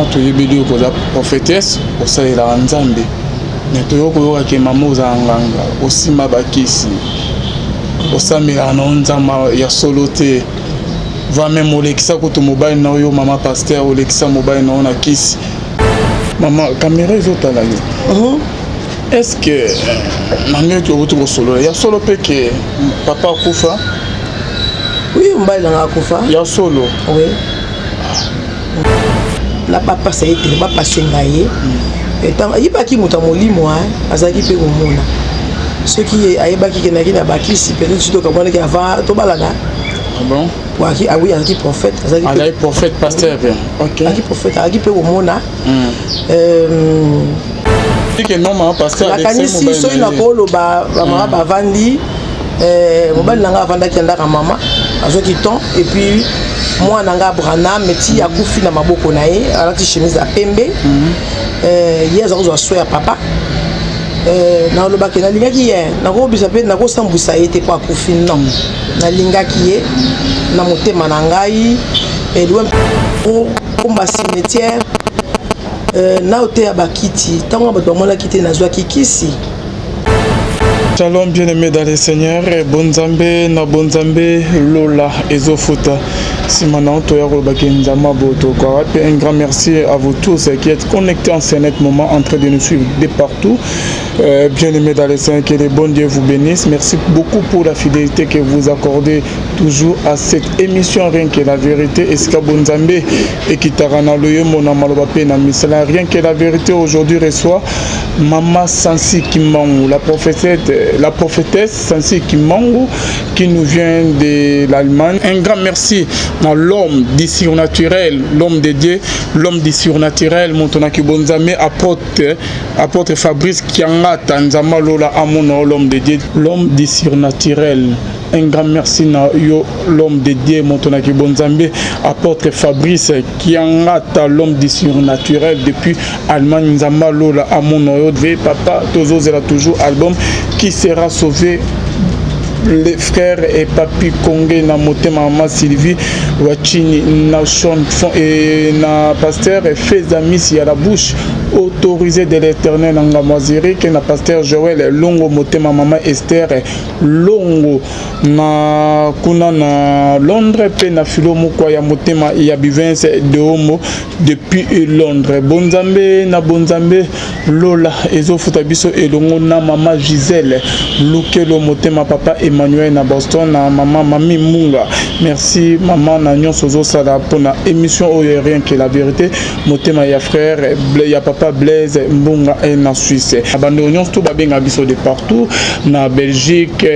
Mama, toyebeli yo koza prophétesse, osalelaka Nzambe, mais toyoki koyoka ke mama ozala nganga, osimba bakisi, osambelaka na Nzambe ya solo te. Va même olekisa kutu mobali na yo. Mama pasteur, olekisa mobali na yo na kisi. Mama, caméra ezotala yo. Est ce que na ndenge tokuti kosolola, ya solo mpe ke papa akufa? Oui, mobali nanga akufa. Ya solo? Oui, na bapasa ye te, bapase ngai ye. Ntango ayebaki moto ya molimo, azalaki mpe komona soki ayebaki kendaki na bakisi, peut-être soki tokabwanaki avant tobalana. Ah bon? Ah oui, azalaki prophète. Azalaki prophète, pasteur bien, ok. Azalaki prophète, azalaki mpe komona. Ke non, mama pasteur. Nakanisi soki nakoloba, bamama bavandi, mobali na ngai avandaki andaka, mama azwaki temps, et puis mwana nga Abraham ti akufi na maboko na ye, alati chemise ya pembe. Ye aza kozwa so ya papa. Nalobaki nalingaki ye, nakobisa mpe nakosambwisa ye te mpo akufi. Non, nalingaki ye na motema na ngai. Liwa komba cimetière na oteya bakiti, ntango bato bamonaki te nazwaki kisi. Shalom, bien-aimé dans le Seigneur. Bonzambe na bonzambe, lola ezofuta. Nsima na toya kolobaki Nzambe boto. Un grand merci à vous tous qui êtes connectés en ce net moment, en train de nous suivre de partout. Bien-aimés dans le Seigneur, que le bon Dieu vous bénisse. Merci beaucoup pour la fidélité que vous accordez toujours à cette émission Rien que la vérité. Esika bonzambe ekitaka na loyembo, na maloba pe na misala. Rien que la vérité aujourd'hui reçoit Mama Sansi Kimbangu, la prophétesse Sansi Kimbangu qui nous vient de l'Allemagne. Un grand merci à l'homme du surnaturel, l'homme de Dieu, l'homme du surnaturel, moto na bonzambe, apôtre, apôtre Fabrice Kiangata, Nzambe lola amona, l'homme de Dieu, l'homme du surnaturel. Un grand merci na yo, l'homme de Dieu, moto na bonzambe, apôtre Fabrice Kiangata, l'homme du surnaturel depuis Allemagne. Nzambe lola amona yo. Papa, tozozela toujours album Qui sera sauvé. Les frères et papi Kongé na motema, mama Sylvie Wachini na Sean et na pasteur Fezamis ya la bouche autorisée de l'Éternel na ngambo Zurich, na pasteur Joël Longo, motema mama Esther Longo na kuna na Londres, mpe na filo moko ya motema ya Bivence de Homo depuis Londres. Bonzambe na bonzambe, lola ezofuta biso elongo na mama Gisèle Lukelo, motema papa Emmanuel na Boston, na mama Mami Munga. Merci mama na nyonso ozosala mpona émission oyo Rien que la vérité, motema ya frère ya papa Blaise Mbunga na Suisse. Bandeko nyonso to babenga biso de partout, na Belgique,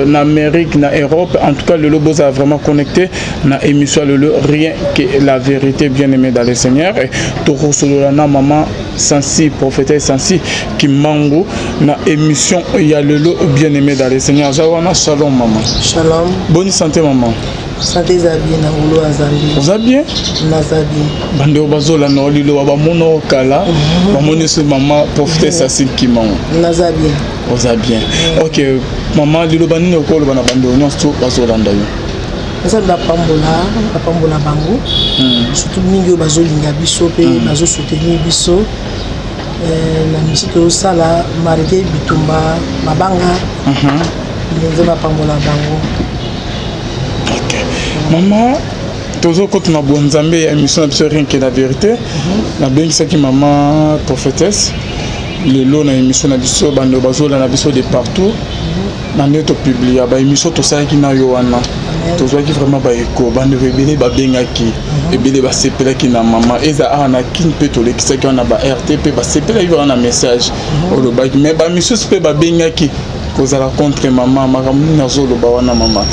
na Amérique, na Europe, en tout cas lelo bozala vraiment connecté na émission lelo Rien que la vérité. Bien aimé dans le Seigneur, tokosolola na mama Sansi, prophétesse Sansi Kimbangu na émission ya lelo. Bien aimé dans le Seigneur, aza wana. Shalom mama. Shalom. Bonne santé, mama? Santé eza bien, na ngolo ya Nzambe. Oza bien? Naza bien. Bandeko bazolanda liloba, bamona okala, bamoni so mama prophétesse Sansi Kimbangu. Naza bien. Oza bien, ok. Mama, liloba nini okoloba na bandeko nyonso bazolanda yo? Nzambe apambola, apambola bango, surtout mingi oyo bazolinga biso mpe bazosoutenir biso na misi tozosala malgré bitumba, mabanga. Nzambe apambola bango. Ok mama, tozokota na bonzambe ya émission na biso Rien que la vérité. Nabengisaki mama prophétesse lelo na émission na biso. Bandeko bazolanda biso de partout, na nde topublia baémission tosalaki na yo wana, tozwaki vraiment baeko. Bandeko ebele babengaki, ebele basepelaki na mama. Eza awa na Kine mpe tolekisaki wana ba rt mpe basepelaki wana na message olobaki, mais bamisusu mpe babengaki kozala contre mama. Makambo nini azoloba wana mama?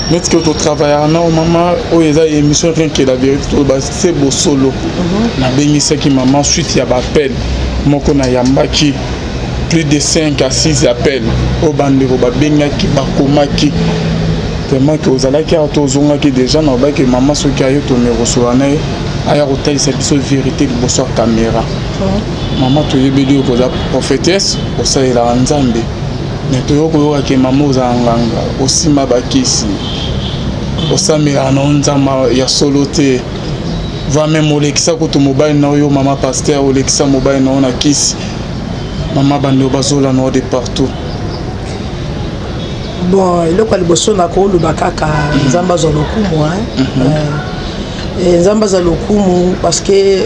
Neti ke totravaillaka nao mama, oyo eza émission Rien que la vérité, toloba se bosolo. Nabengisaki mama suite ya baappel moko nayambaki, plus de 5 à 6 appels oyo bandeko babengaki, bakomaki vraiment ke ozalaki awa. Tozongaki déjà na obaki mama soki aye, tomekosola na ye, aya kotalisa biso vérité liboso ya caméra. Mama, toyebeli oyo koza prophétesse, osalelaka Nzambe, mais toyoki koyoka ke mama ozala nganga, osimba bakisi, osambelaka na Nzambe ya solo te. Va même olekisa kutu mobali na yo, mama pasteur, olekisa mobali na yo na kisi. Mama, bandeko bazolanda yo de partout. Bon, eloko ya liboso nakoloba kaka, Nzambe azwa lokumu. Nzambe azwa lokumu parce que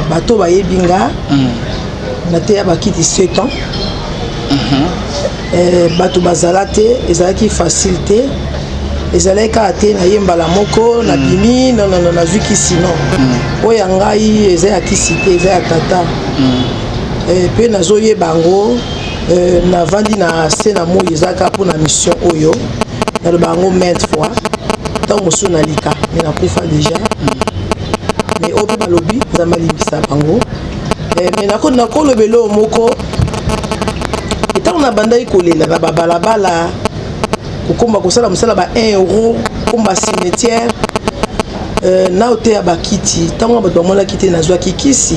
bato bayebi nga, nateya bakiti 7 ans. Bato bazala te, ezalaki facile te, ezalaki kaka te naye mbala moko nabimi. Non, nazwi kisi, non. Oyo ya ngai eza ya kisi te, eza ya tata. Mpe nazoyeba yango, navandi na se na moi, eza kaka mpona mission oyo. Naloba yango maintes fois, ntango mosusu nalika me nakufa déjà, mais oyo mpe balobi, Nzambe alimbisa bango. Mais nakolobela oyo moko, ntango nabandaki kolela na babalabala, kokomba kosala mosala ba 1 euro, komba cimetière na oteya bakiti, ntango bato bamonaki te nazwaki kisi.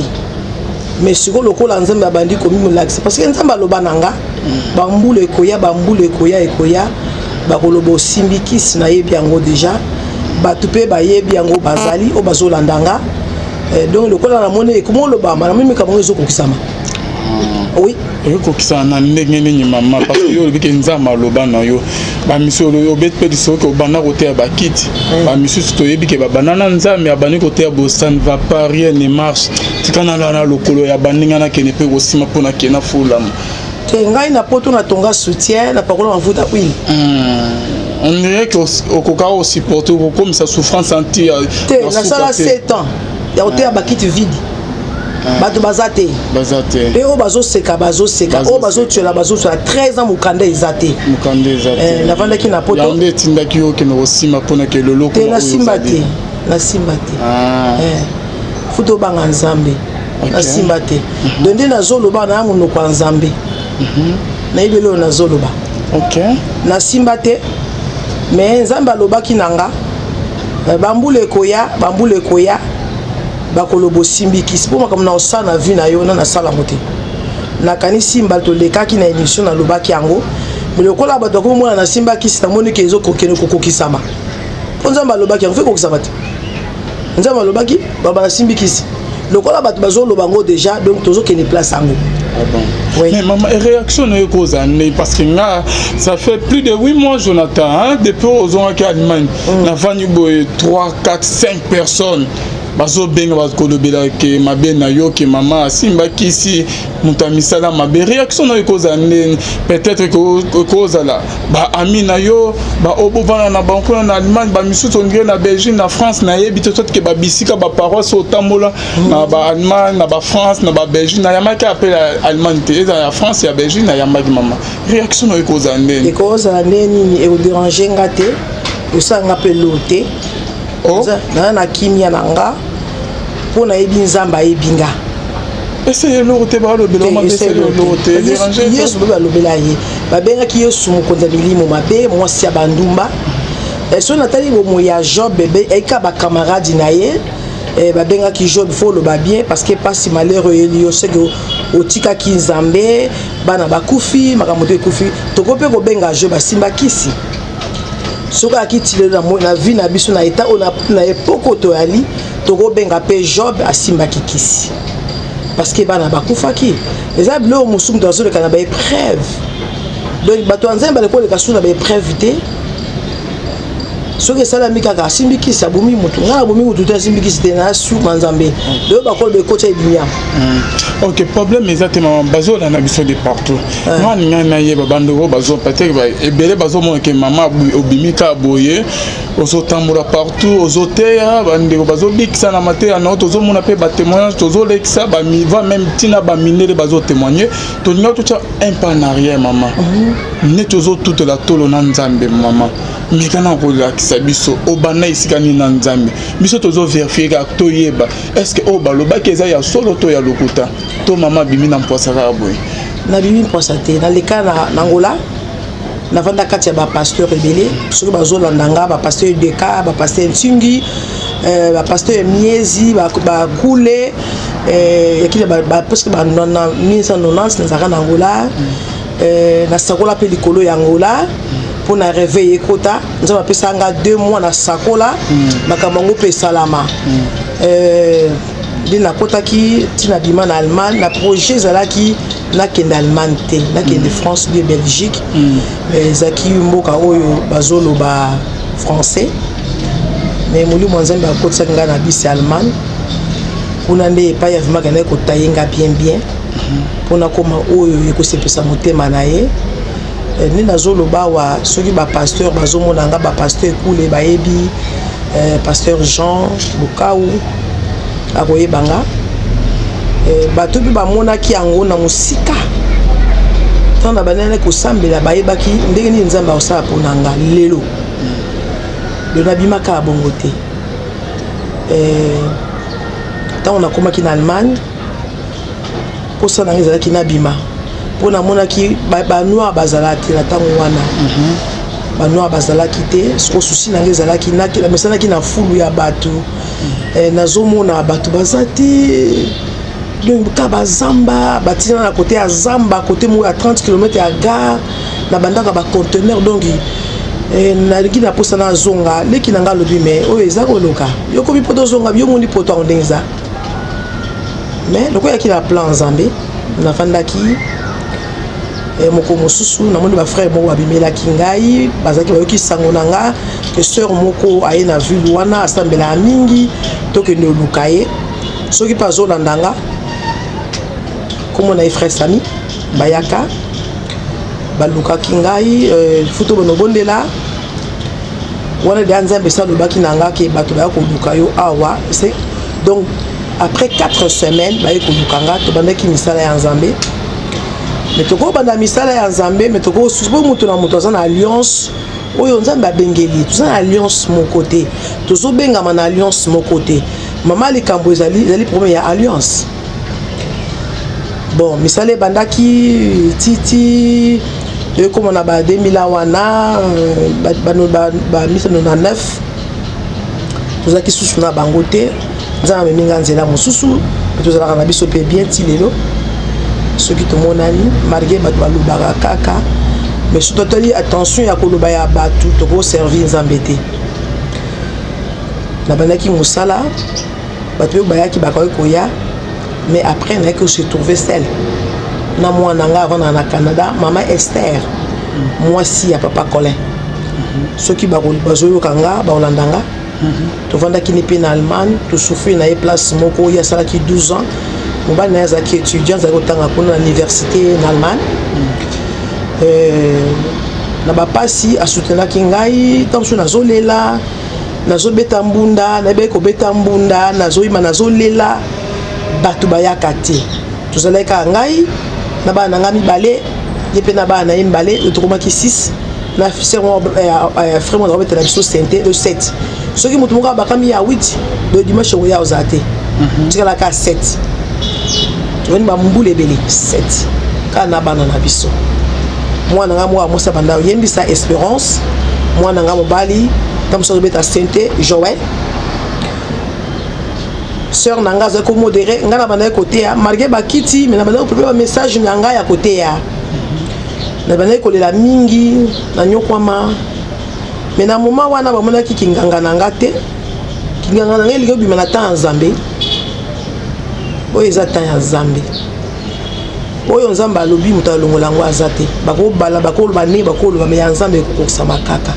Mais sikoyo lokola Nzambe abandi komimolakisa, parce que Nzambe aloba na nga, bambula ekoya, bambula ekoya, ekoya, bakoloba osimbi kisi. Nayebi yango déjà, bato mpe bayebi yango, bazali oyo bazolanda nga. Donc lokola namoni ekoma olobama, namoni makambo yango ezokokisama, oui. Ekokisana na ndenge nini, mama? Parce que yo olobi ke Nzambe aloba na yo. Bamisusu obeti mpe lisolo ke obanda koteya bakiti, bamisusu toyebi ke babanda na Nzambe, abandi koteya bo, ça ne va pas, rien ne marche, tika nalala na lokolo ya bandinga, nakende mpe kosima mpo nakende nafulama. Te, ngai na poto natonga soutien, napakola mafuta huile. On dirait que okoka osupporte, okokomisa souffrance anti. Te, nasala 7 ans ya koteya bakiti vide, bato baza te. Baza te. Mpe oyo bazoseka, bazoseka, oyo bazotiola, bazotiola. 13 ans, mokanda eza te. Mokanda eza te. Navandaki na poto. Yango nde etindaki yo okende kosima mpona ke loloko? Te, nasimba te, nasimba te. Futa obanga Nzambe, nasimba te. Donc nde nazoloba na monoko ya Nzambe, nayebi eloko nazoloba. Nasimba te, mais Nzambe alobaki na nga, bambula ekoya, bambula ekoya, bakoloba osimbi kisi, mpo makambo na osala na vie na yo na nasala yango te. Nakanisi mbala tolekaki na émission, nalobaki yango, mais lokola bato bakomomona nasimba kisi, namoni ke ezokokende kokokisama, mpo Nzambe alobaki yango, fe ekokisama te. Nzambe alobaki baba nasimbi kisi, lokola bato bazoloba yango déjà, donc tozokende place yango. Ah bon. Oui. Mais maman, réaction na yo kozala ndenge? Parce que nga, ça fait plus de 8 mois, Jonathan, hein, depuis ozongaki Allemagne, navandi boye, 3 4 5 personnes bazobenga, bakolobela ke mabe na yo, ke mama asimba kisi, moto ya misala mabe. Réaction na yo ekozala ndeni? Peut-être ekozala baami na yo, baoyo bovanda na bango kuna na Allemagne, bamisusu ondire na Belgique, na France, nayebi te, soit ke babisika baparoisse otambola na baAllemagne, na baFrance, na baBelgique. Nayambaki appel ya Allemagne te, ezala ya France, ya Belgique, nayambaki. Mama, réaction na yo ekozala ndeni? Ekozala nde nini? Ekodéranger nga te, osala nga mpe lo te. Oh. Naza na kimia na nga, mpo nayebi Nzambe ayebi nga. Ese eloko te, balobela mabe, ese eloko te déranger te. Yesu mpe balobela ye, babengaki Yesu mokonzi ya milimo mabe, mwasi ya bandumba. Soki natali bomoi ya Job, ebe eyika bacamarade na ye, babengaki Job, faut oloba bien, parce que pasi, malheur oyeli yo, seke otikaki Nzambe, bana bakufi, makambo to ekufi. Tokoki mpe kobenga Job asimba kisi. Soki ayaki ti lelo na vie na biso, na état oyo, na époque oyo toyali, tokobenga mpe Job asimbaki kisi, parce que bana bakufaki. Eza biloko mosusu, moto azoleka na baépreuve, donc bato ya Nzambe baleki koleka su na baépreuve te. Soki esalami kaka asimbi kisi, abomi motu, ngai abomi motu te, asimbi kisi te, na sur na Nzambe. Lelo bakoloba ekotya ebimiama. Ok, problème eza te. Mama, bazolanda biso de partout. Nga ngai nayeba, bandeko bazo, peut-être ebele bazomona ke mama obimi kaka boye, ozotambola partout, ozoteya, bandeko bazobikisa na mateya na yo, tozomona mpe batémoignage, tozolekisa va même ntina bamindele bazotémoigne. Tolinga totya un pas en arrière, mama. Neti ozotutela tolo na Nzambe, mama, meka na kolakisa biso obanda esika nini na Nzambe. Biso tozovérifier kaka, toyeba est ce que oyo balobaki eza ya solo to ya lokuta, to mama abimi na mpwasa kaka boye. Nabimi mposa te. Naleka na Angola, navanda kati ya bapasteur ebele. Soki bazolanda nga, bapasteur Deka, bapasteur Ntingi, bapasteur Miezi, Bakule, yakili presque na 1990 nazalaka na Angola. Nasakola mpe likolo ya Angola mpo na réveil ekota. Nzambe apesa nga 2 mois, nasakola makambo yango mpe esalama. Nde nakotaki ntina bima na Allemagne, na projet ezalaki nakende Allemagne te, nakende France bien Belgique. Mais ezalaki mboka oyo bazoloba français, mais molimo ya Nzambe akotisaki ngai na bisi ya Allemagne. Kuna nde epai avimaka ndaki kotaye nga bien bien mpona koma oyo ekosepesa motema na ye. Nde nazoloba awa, soki bapasteur bazomona nga, bapasteur ekule bayebi, pasteur Jean Bukau akoyeba nga. Bato mpe bamonaki yango na mosika. Ntango na bandaki kosambela, bayebaki ndenge nini Nzambe akosala mpona nga. Lelo lelo nabimaka ya bongo te. Ntango nakomaki na Allemagne, mposa na ngai ezalaki nabima, mpo namonaki banoir bazala te na ntango wana. Banoir bazalaki te. Siko souci na ngai ezalaki namesanaki na fulu ya bato. Nazomona bato baza te, donc ka bazamba batina na kote ya zamba, kote moko ya 30 km ya gare, na bandaka baconteneur. Donc nalingi na posa nazonga. Leki na ngai alobi: "Me oyo eza koloka, yo komi mpo tozonga, yo moni poto yango ndenge eza." Mais lokola yaki na plan Nzambe, nafandaki. Mokolo mosusu namoni bafrère moko babimelaki ngai, bazalaki bayoki sango na nga ke sœur moko aye na ville wana, asambelaka mingi, tokende oluka ye. Soki mpe azolanda nga, kombo na ye frère Sami. Bayaka, balukaki ngai, futo bono obondela wana deya. Nzambe esi alobaki na nga ke bato baya koluka yo awa. Donc après 4 semaines, baye koluka nga. Tobandaki misala ya Nzambe, mais tokobanda misala ya Nzambe, mais po moto na moto aza na alliance oyo Nzambe abengeli. Toza na alliance moko te, tozobengama na alliance moko te. Mama, likambo ezali problème ya alliance. Bon, misala ebandaki titi toyekoma na ba 2000 wana, ba 1999. Tozalaki susu na bango te. Nzambe amemi nga nzela mosusu, mpe tozalaka na biso mpe bien ti lelo. Soki tomonani, malgré bato balobaka kaka, mais soki totali attention ya koloba ya bato, tokoservir Nzambe te. Nabandaki mosala, bato oyo bayaki bakoki koya, mais après nayaki se trouver seul na mwana nga avant na Canada, mama Esther, mwasi ya papa Colin. Soki bazoyoka nga, bakolanda nga. Tovandaki ni mpe na Allemagne, tosouffrir na ye place moko. Ye asalaki 12 ans. Mobali na ye azalaki étudiant, azalaki kotanga kuna na université na Allemagne. Na bapasi asoutenaki ngai. Ntango mosusu nazolela, nazobeta mbunda, nayebaki kobeta mbunda, nazoyima, nazolela, bato bayaka te. Tozalaki kaka ngai na bana na ngai mibale, ye mpe na bana na ye mibale, tokomaki 6 na frère moko azakobetela biso synthé le 7. Soki moto moko abakami ya 8, le dimanche okoya ozala te, tikalaka 7. Tozali bambula ebele, 7 kaka na bana na biso. Mwana nga moko amosi abanda oyembisa Espérance, mwana nga mobali ntango mosusu azobeta synthé, Joël. Sœur na nga azali komodérer ngai na bandaki koteya malgré bakiti, mais na bandaki koprépare bamessage na ngai ya koteya. Na bandaki kolela mingi, nanyokwama, mais na moment wana bamonaki kinganga na nga te. Kinganga na ngai elingi obima na temps ya Nzambe. Oyo eza temps ya Nzambe, oyo Nzambe alobi, moto alongola yango aza te. Bakobala, bakoloba ndenge bakoloba, mais ya Nzambe ekokokisama kaka,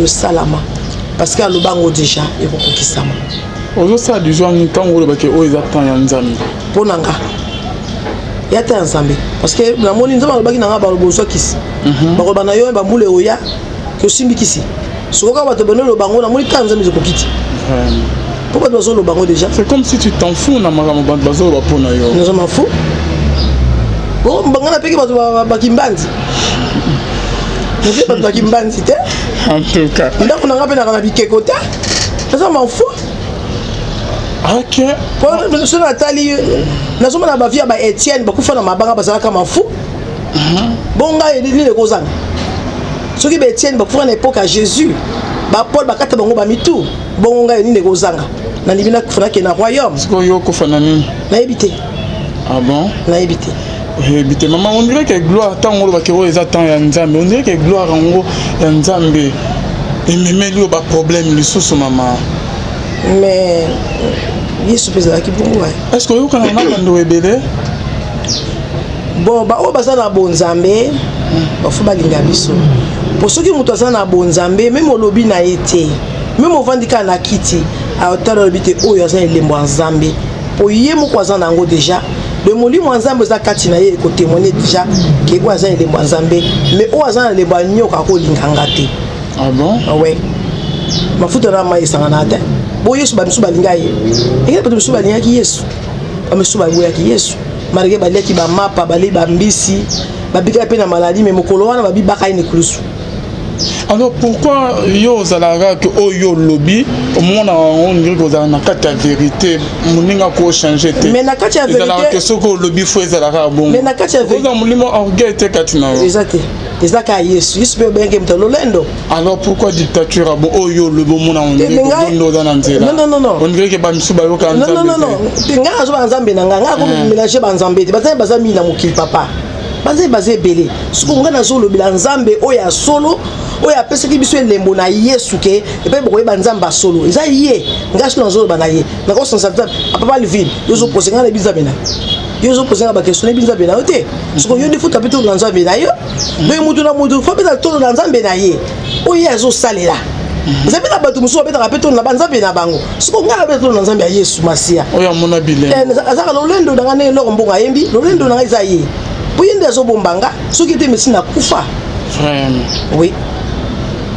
esalama, parce que aloba yango déjà, ekokokisama. Ozosala du nini ntango olobaki oyo eza temps ya Nzambe? Mpo na nga, ya temps ya Nzambe, parce que namoni Nzambe alobaki na nga: baloba ozwa kisi, bakoloba na yo bambula oya ke osimbi kisi. Soko kaka bato bano oloba yango, namoni temps ya Nzambe ezokoki te, mpo bato bazoloba yango déjà. C'est comme si tu t'en fous na makambo bato bazoloba mpo na yo. Naza mafu nga napeki bato bakimbandi, nape bato bakimbandi te. En tout cas. Ndako na nga mpe naka na bikeko te, naza mafu. So natali, nazomona bavie ya ba Etienne bakufa na mabanga, bazalaka mafu. Bon, ngai nini ekozanga? Soki ba Etienne bakufa na époque ya Jésus, bapaul bakata bango bamitu, bongo ngai nini ekozanga? Nandimi nakufa, nakende na royaume. Sikoyo yo okufa na nini? Nayebi te. Ah bon? Nayebi te. Oyebi te. Mama, on dirait que gloire, ntango olobaki oyo eza temps ya Nzambe, on dirait que gloire yango ya Nzambe ememeli yo baproblème lisusu, mama. Mais Yesu mpe ezalaki bongo. Est ce que oyokana na bando ebele? Bon, baoyo baza na bonzambe, bafo balinga biso, po soki moto aza na bonzambe, même olobi na ye te, même ovandi kaka na kiti, atala, olobi te, oyo aza elembo ya Nzambe, po ye moko aza na yango déjà. Le molimo ya Nzambe eza kati na ye, ekotémoigne déjà ke oyo aza elembo ya Nzambe. Mais oyo aza na elembo ya nyoka akolinganga te. Ah bon? Ouais, mafuta na mai esangana te. Bo Yesu, bamisu balinga ye, ekei bato mosusu balingaki Yesu, bamisusu baboyaki Yesu, malgré baliaki bamapa, balei bambisi, babikaki mpe na maladi, mais mokolo wana babibaka ye na ekulusu. Alors pourquoi yo ozalaka ke oyo olobi, omona yango ondiri kozala na kati ya vérité, moninga kochange te? Mais na kati ya Ezalaka ke soki olobi, fo ezalaka bongo. Mais na kati ya Oza molimo orgueil te kati na yo? Eza te, eza kaka Yesu. Yesu mpe obengaki moto lolendo. Alors pourquoi dictature abo oyo olobi, omona ondiri oza na nzela? Non, non, non. Ondiri ke bamisu bayoka. Non, non, non, non, ngai nazoba Nzambe na ngai. Ngai akomélange banzambe te. Banzambe baza mingi na mokili, papa, banzambe baza ebele. Soki ngai nazolobela Nzambe oyo ya solo, oyo apesaki biso elembo na Yesu, ke epai bokoyeba Nzambe ya solo eza ye. Ngai soki nazoloba na ye, nakosangisa Nzambe. Papa Alvin, yo ozopose ngai, nayebi Nzambe na yo. Ozopose ngai baquestion, nayebi Nzambe na yo te. Soki yo nde futa mpe tolo na Nzambe na yo. Donc mutu na mutu fo apesa tolo na Nzambe na ye oyo ye azosalela. Eza mpe na bato mosusu babetaka mpe tolo na banzambe na bango. Soki ngai nabeta tolo na Nzambe ya Yesu Masiya. Oyo amona bilembo. Azaka lolendo na ngai, ndenge eloko mbongo ayembi, lolendo na ngai eza ye, mpo ye nde azobombanga. Soki te, mesi nakufa. Vraiment? Oui.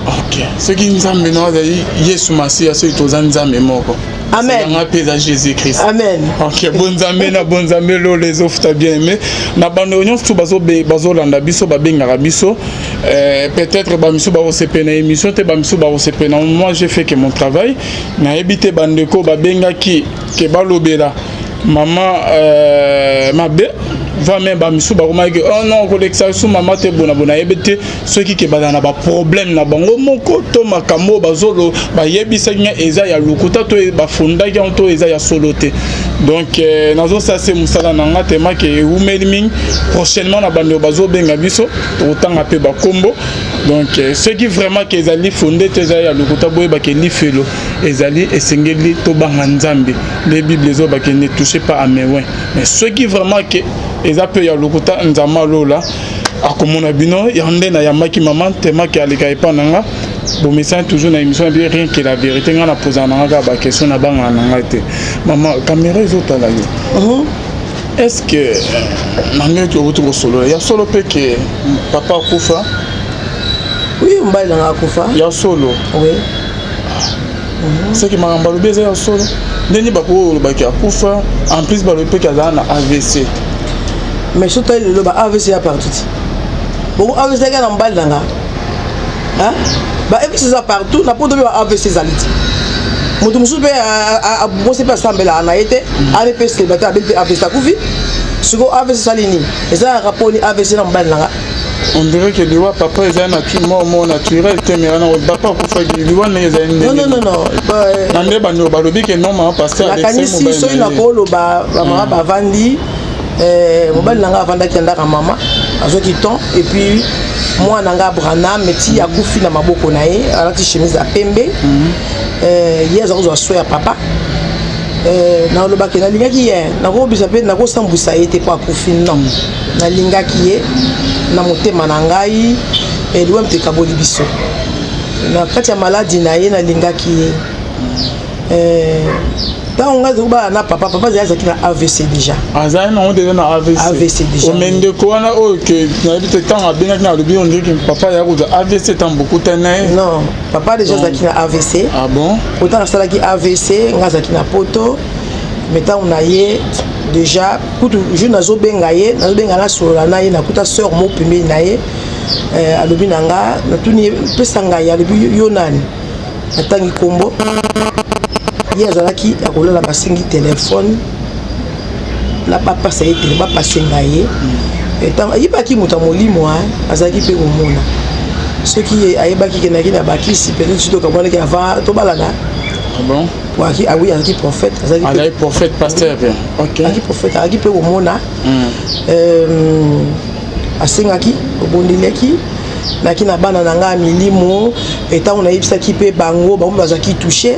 Ok, soki Nzambe na azali Yesu Masiya, soki toza Nzambe moko. Amen. Yanga mpe eza Jésus Christ. Amen. Ok, bonzambe na bonzambe, lolo ezofuta. Bien aimé na bandeko nyonso bazolanda biso, babengaka biso, peut-être bamisu bakosepela na émission te, bamisu bakosepela. Moi, j'ai fait que mon travail. Nayebi te bandeko babengaki ke balobela mama mabe va, mais bamisu bakomaki, oh non, kolekisa biso mama te, bona bona. Nayebi te soki ke bazala na baproblème na bango moko to makambo oyo bazolo bayebisaki nga eza ya lokuta to bafundaki yango to eza ya solo te. Donc nazosala se mosala na nga tema ke ewumeli mingi. Prochainement, na bandeko bazobenga biso, tokotanga mpe bakombo. Donc soki vraiment ke ezali fondé te, ezali ya lokuta, boyebake lifelo ezali. Esengeli tobanga Nzambe. Nde Bible ezobake: "Ne touchez pas à mes oints." Mais soki vraiment ke eza mpe ya lokuta, Nzambe alola akomona bino. Ya nde nayambaki mama temaki aleka epa na nga. Bomesani toujours na émission bien, rien que la vérité. Nga na posaka na nga kaka baquestion, na bangaka na ngai te. Mama, caméra ezotala yo. Est ce que na ndenge tokuti kosolola, ya solo mpe ke papa akufa? Oui, mobali na nga akufa. Ya solo? Oui. Soki makambo alobi eza ya solo, ndenge bakoki olobaki akufa, en plus balobi mpe ke azala na AVC? Mais so tali lelo, ba AVC ya partout ti bongo. AVC ezalaki na mobali na nga. Ba AVC eza partout na poto mpe. Ba AVC ezali ti moto mosusu mpe mwasi mpe asambelaka na ye te, ani mpe célibataire, abeli mpe AVC, akufi. Sikoyo AVC esali nini? Eza na rapport ni AVC na mobali na nga? On dirait que liwa papa ezali mort mort naturel te, mais wana papa akufaki liwa ndenge ezali. Non, non, non, non. Na nde bandeko balobi ke non, mama pasteur. Nakanisi soki nakoloba, bamama bavandi, mobali na nga avandaki andaka mama, azwaki temps, et puis mwana na nga Branham ti akufi na maboko na ye, alati chemise ya pembe. Ye aza kozwa so ya papa. Nalobaki nalingaki ye, nakobisa mpe nakosambwisa ye te mpo akufi. Non, nalingaki ye na motema na ngai. Liwa moto ekaboli biso. Na kati ya maladi na ye, nalingaki ye. Ntango ngai azali na papa, papa azali, azalaki na AVC déjà. Azali nango déjà na AVC? AVC déjà. Mais ndeko wana oyo ke nayebi te, ntango abengaki na alobi ondiki papa ya kozwa AVC ntango bokutani na ye. Non, papa déjà azalaki na AVC. Ah bon? Autant asalaki AVC, ngai azalaki na poto, mais ntango na ye déjà kutu, jour nazobenga ye, nazobenga, nasolola na ye, nakuta sœur mo pembeni na ye. Alobi na nga, natuni ye, pesa ngai. Alobi: "Yo nani?" Natangi nkombo. Ye azalaki ya kolala, basengi telefone na bapasa ye tele, bapase ngai ye. Ntango ayebaki moto ya molimo, azalaki mpe komona soki ayebaki kendaki na bakisi, peut-être soki tokabwanaki avant tobalana. Ah bon? Ah oui, azalaki prophète. Azalaki prophète, pasteur bien, ok. Azalaki prophète, azalaki mpe komona. Asengaki, obondelaki, naki na bana na ngai ya milimo. Ntango nayebisaki mpe bango, bango bazalaki touché.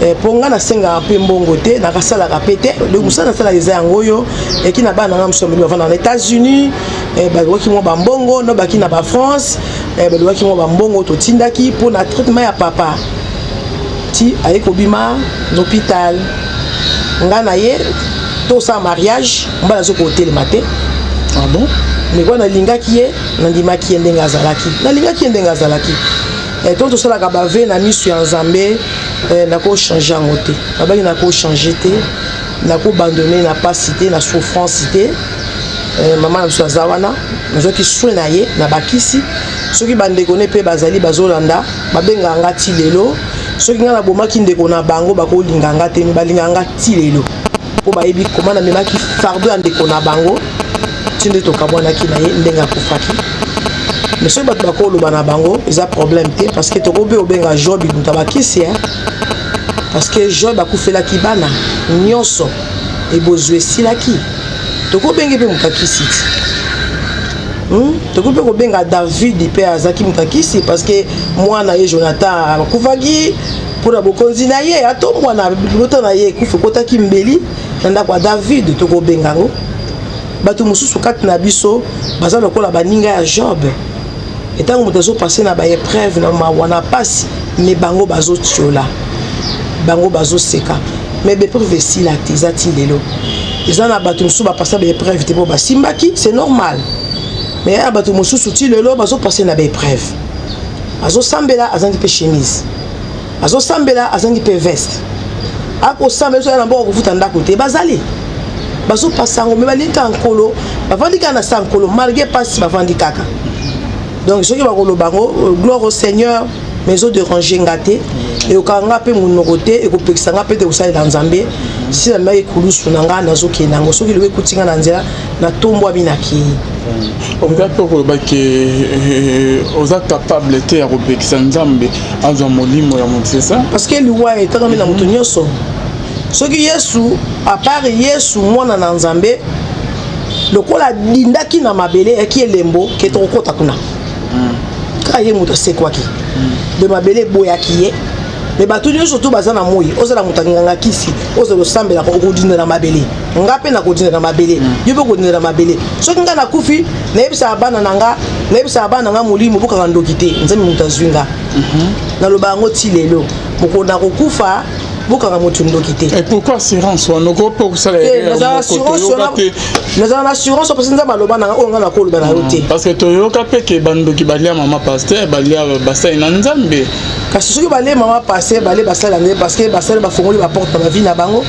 Mpo ngai nasengaka mpe mbongo te, nakasalaka mpe te. Donc mosala nasalaka eza yango oyo eki na bana na ngai mosusu ya bavanda na États-Unis, balobaki mwa bambongo no baki na baFrance, balobaki mwa bambongo totindaki mpo na traitement ya papa ti aye kobima na hôpital. Ngai na ye tosala mariage, mobali azoki kotelema te. Ah bon? Mais kwa nalingaki ye, nandimaki ye ndenge azalaki, nalingaki ye ndenge azalaki. To tosalaka bavœux na miso ya Nzambe, nakochanger yango te. Babaki nakochanger te, nakoabandonner na pasi te, na souffrance te. Mama na biso aza wana, nazwaki soin na ye na bakisi. Soki bandeko ne mpe bazali bazolanda, babengaka nga ti lelo. Soki ngai nabomaki ndeko na bango, bakolinga nga te. Me balingaka nga ti lelo mpo bayebi koma namemaki fardeau ya ndeko na bango ti nde tokabwanaki na ye ndenge akufaki. Mais soki bato bakoloba na bango, eza problème te, parce que tokobe obenga Job moto abakisi, parce que Job akufelaki bana nyonso, ebozwi esilaki. Tokobenge mpe moto akisi ti. Tokoki mpe kobenga David mpe azalaki moto akisi, parce que mwana ye Jonathan akufaki mpona bokonzi na ye, atombwana libota na ye, ekufa ekotaki mbeli na ndako ya David. Tokobenga yango bato mosusu kati na biso baza lokola baninga ya Job. Etango moto azopasser na baépreuve, na mawa, na pasi, me bango bazotiola, bango bazoseka. Mais baépreuve esila te, eza ti lelo. Eza na bato mosusu bapasa baépreuve te mpo basimbaki, c'est normal. Mais ya bato mosusu ti lelo bazopasser na baépreuve, azosambela, azangi mpe chemise, azosambela, azangi mpe veste, akosambela so ya na mboka kofuta ndako te. Bazali bazopasa yango, me balingi kaka Nkolo, bavandi kaka na sa Nkolo malgré mpasi, bavandi kaka. Donc soki bakoloba yango, gloire au Seigneur, mais ezodéranger nga te, ekokanga nga mpe monoko te, ekopekisa nga mpe te kosalela Nzambe. Si namemaki ekulusu na nga, nazokende yango. Soki lobi ekuti nga na nzela, natombwami, nakei. Okoka mpe koloba ke oza capable te ya kopekisa Nzambe azwa molimo ya moto, c'est ça? Parce que liwa etangami na moto nyonso. Soki Yesu, à part Yesu mwana na Nzambe, lokola adindaki na mabele, eyaki elembo ke tokokɔta kuna. Kaka ye moto asekwaki de mabele, eboyaki ye. Me bato nyonso to baza na moi, ozala moto anganga kisi, ozala osambelaka, okodinda na mabele. Nga mpe nakodinda na mabele, yo mpe okodinda na mabele. Soki nga nakufi, nayebisaka bana na nga, nayebisaka bana na nga molimo bokanga ndoki te, Nzambe moto azwi nga. Naloba yango ti lelo, mokolo nakokufa, bokanga moto ndoki te. Et pourquoi assurance wana? Okoki mpe kosala Nazala na assurance parce Nzambe aloba nanga oyo nga nakoloba na yo te. Parce que toyoka mpe ke bandoki balia mama pasteur, balia basali na Nzambe. Kasi soki balie mama pasteur, balie basali na Nzambe, parce que basali bafongoli baporte na bavie na bango.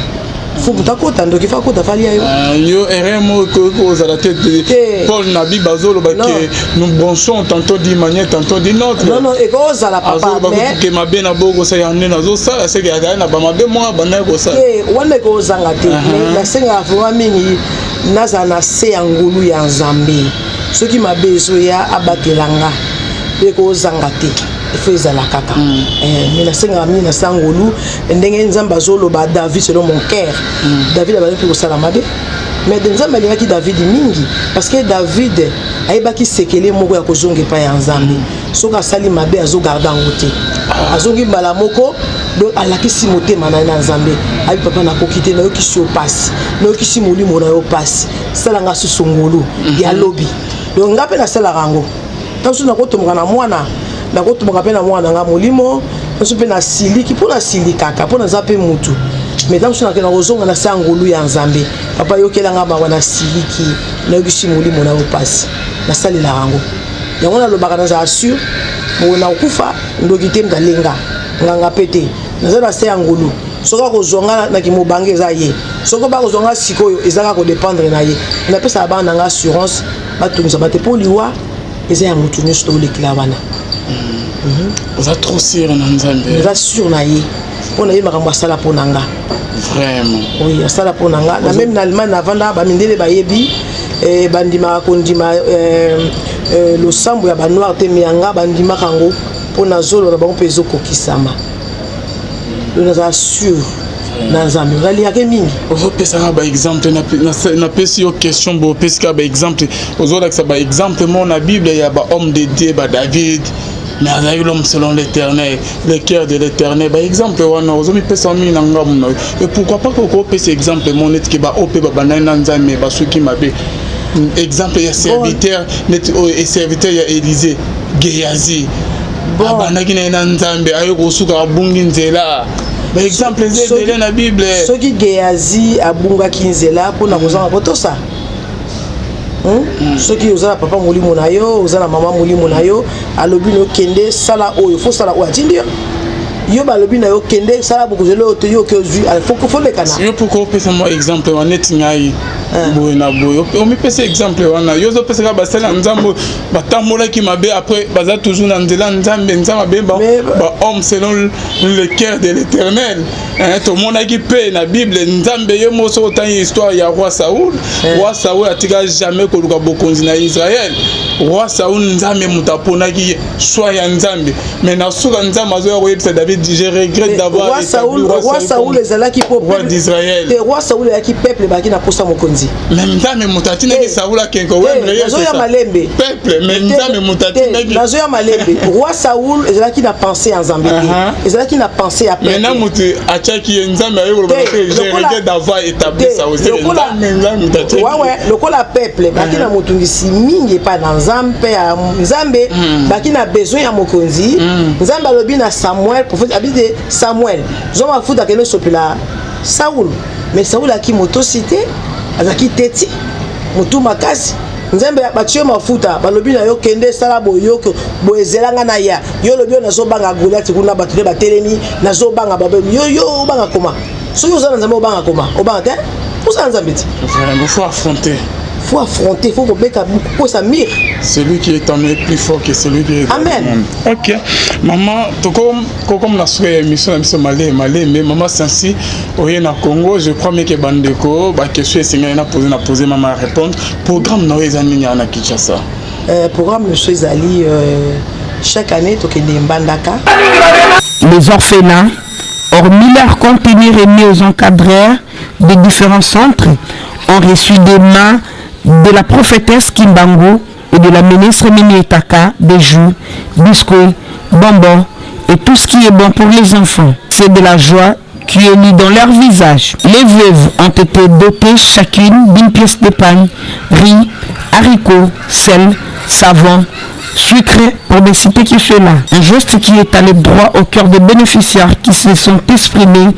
Faut moto akota, ndoki faut akota, falia yo. Yo erreur moko ekoki kozala te. Paul na Bible azoloba ke nous bronchons tantôt d'une manière, tantôt d'une autre. Non, non, ekozala, papa, mais ke mabe na bo kosala nde nazosala, seke azali na bamabe moko bandaki kosala. Wana ekozanga te, mais nasengaka vraiment mingi nazala na se ya ngolu ya Nzambe. Soki mabe ezoya, abatela nga. Ekozanga te, ifo ezala kaka. Mais nasengaka mingi na se ya ngolu, ndenge Nzambe azoloba David selon mon cœur. David abandaki kosala mabe, mais Nzambe alingaki David mingi, parce que David ayebaki sekele moko ya kozonga epai ya Nzambe. Soki asali mabe, azogarder yango te, azongi mbala moko. Donc alakisi motema na ye na Nzambe, ayebi: "Papa, nakoki te, nayokisi yo pasi, nayokisi molimo na yo pasi, salanga susu ngolu ya lobi." Donc nga mpe nasalaka yango. Ntango mosusu nakotomboka na mwana, nakotomboka mpe na mwana nga molimo mosusu mpe nasiliki, mpo nasilikaka, mpo naza mpe mutu. Mais ntango mosusu nakenda kozonga na se ya ngolu ya Nzambe: "Papa, yokelanga mawa, nasiliki, nayokisi molimo na yo pasi." Nasalelaka yango. Yango nalobaka, nazala sûr moko nakokufa, ndoki te moto alenga nganga mpe te. Naza na se ya ngolu. Soki akozwa nga na kimobange, eza ye. Soki bakozwa nga sikoyo, eza kaka kodépendre na ye. Napesaka bana na nga assurance, batungisa te, mpo liwa eza ya motu nyonso, tolekela wana. Oza trop sûr na Nzambe. Eza sûr na ye, mpo na ye makambo asala mpo na nga. Vraiment? Oui, asala mpo na nga. Na même na Allemagne navanda, bamindele bayebi, bandimaka kondima losambo ya banoir te, me yanga bandimaka yango, mpo nazoloba na bango mpe ezokokisama. Donc nazala sûr na Nzambe, nalingaki mingi. Ozopesaka baexemple, napesi yo question bo opesi kaka baexemple, ozolakisa baexemple mo na Bible ya bahomme de Dieu, baDavid. Mais azalaki l'homme selon l'Éternel, le cœur de l'Éternel. Baexemple wana ozomipesa mingi na ngambo na yo. Et pourquoi pas kokopesa exemple mo neti ke baoyo mpe babandaki na Nzambe, basuki mabe? Exemple ya serviteur neti oyo serviteur ya Élisée, Gehazi, abandaki na ye na Nzambe, aye kosuka abungi nzela. Baexemple eza ebele na Bible. Soki Gehazi abungaki nzela mpona kozanga kotosa, Soki oza na papa molimo na yo, oza na mama molimo na yo, alobi na yo: "Kende, sala oyo." Fo sala oyo atindi yo. Yo balobi na yo: "Kende, sala bokozeli oyo te." Yo oke, ozwi, fo lekana. Yo pourquoi opesa mwa exemple wana neti ngai boye na boye? Omipesa exemple wana, yo ozopesa kaka basali ya Nzambe batambolaki mabe, après baza toujours na nzela Nzambe. Nzambe abe bahomme selon le cœur de l'Éternel. Tomonaki mpe na Bible, Nzambe ye moko, soki otangi histoire ya roi Saoul, roi Saoul atika jamais koluka bokonzi na Israel. Roi Saoul, Nzambe moto aponaki ye, choix ya Nzambe, mais na suka Nzambe azoya koyebisa David: "Je regrette d'avoir Roi Saoul, roi Saoul ezalaki po roi d'Israël. Te, roi Saoul ezalaki peuple bazalaki na posa mokonzi. Mais Nzambe moto atindaki Saoul akende. Nazoya malembe. Peuple, mais Nzambe moto atindaki. Nazoya malembe. Roi Saoul ezalaki na pensée ya Nzambe te, ezalaki na pensée ya peuple. Maintenant moto atiaki ye, Nzambe aye koloba: "Je regrette d'avoir établi Saoul." Nzambe moto atiaki. Ouais, lokola peuple baki na motungisi mingi epai na Nzambe mpe ya Nzambe, baki na besoin ya mokonzi. Nzambe alobi na Samuel prophète, abi te: "Samuel, zwa mafuta, akende osopela Saul." Mais Saul aki motosi te, azalaki teti motu makasi. Nzambe batie yo mafuta, balobi na yo: "Kende, sala boye, boye, ezelanga na ya yo." Olobi: "Oyo nazobanga Goliath kuna, bato nde batelemi, nazobanga." Babe yo, yo obanga koma? Soki oza na Nzambe, obanga koma? Obanga te, oza na Nzambe ti. Vraiment, faut affronter. Faut affronter, faut kobeta kosa mire. Celui qui est en nous est plus fort que celui qui est dans Amen. le monde. Ok, maman, tokomi na suka ya émission na biso. Maleme maleme, mama Sansi, oye na Congo, je crois meke bandeko baquestion esengeli na pose na pose, mama répondre. Programme na oyo eza nini awa na Kinshasa? Programme mosusu ezali chaque année tokende Mbandaka. Les orphelins, hormis leur contenu remis aux encadreurs des différents centres, ont reçu des mains de la prophétesse Kimbangu et de la ministre Mimi Etaka des jus, biscuits, bonbons et tout ce qui est bon pour les enfants. C'est de la joie qui est lue dans leur visage. Les veuves ont été dotées chacune d'une pièce d'épargne, riz, haricots, sel, savon, sucre, pour ne citer que cela. Un geste qui est allé droit au cœur des bénéficiaires qui se sont exprimés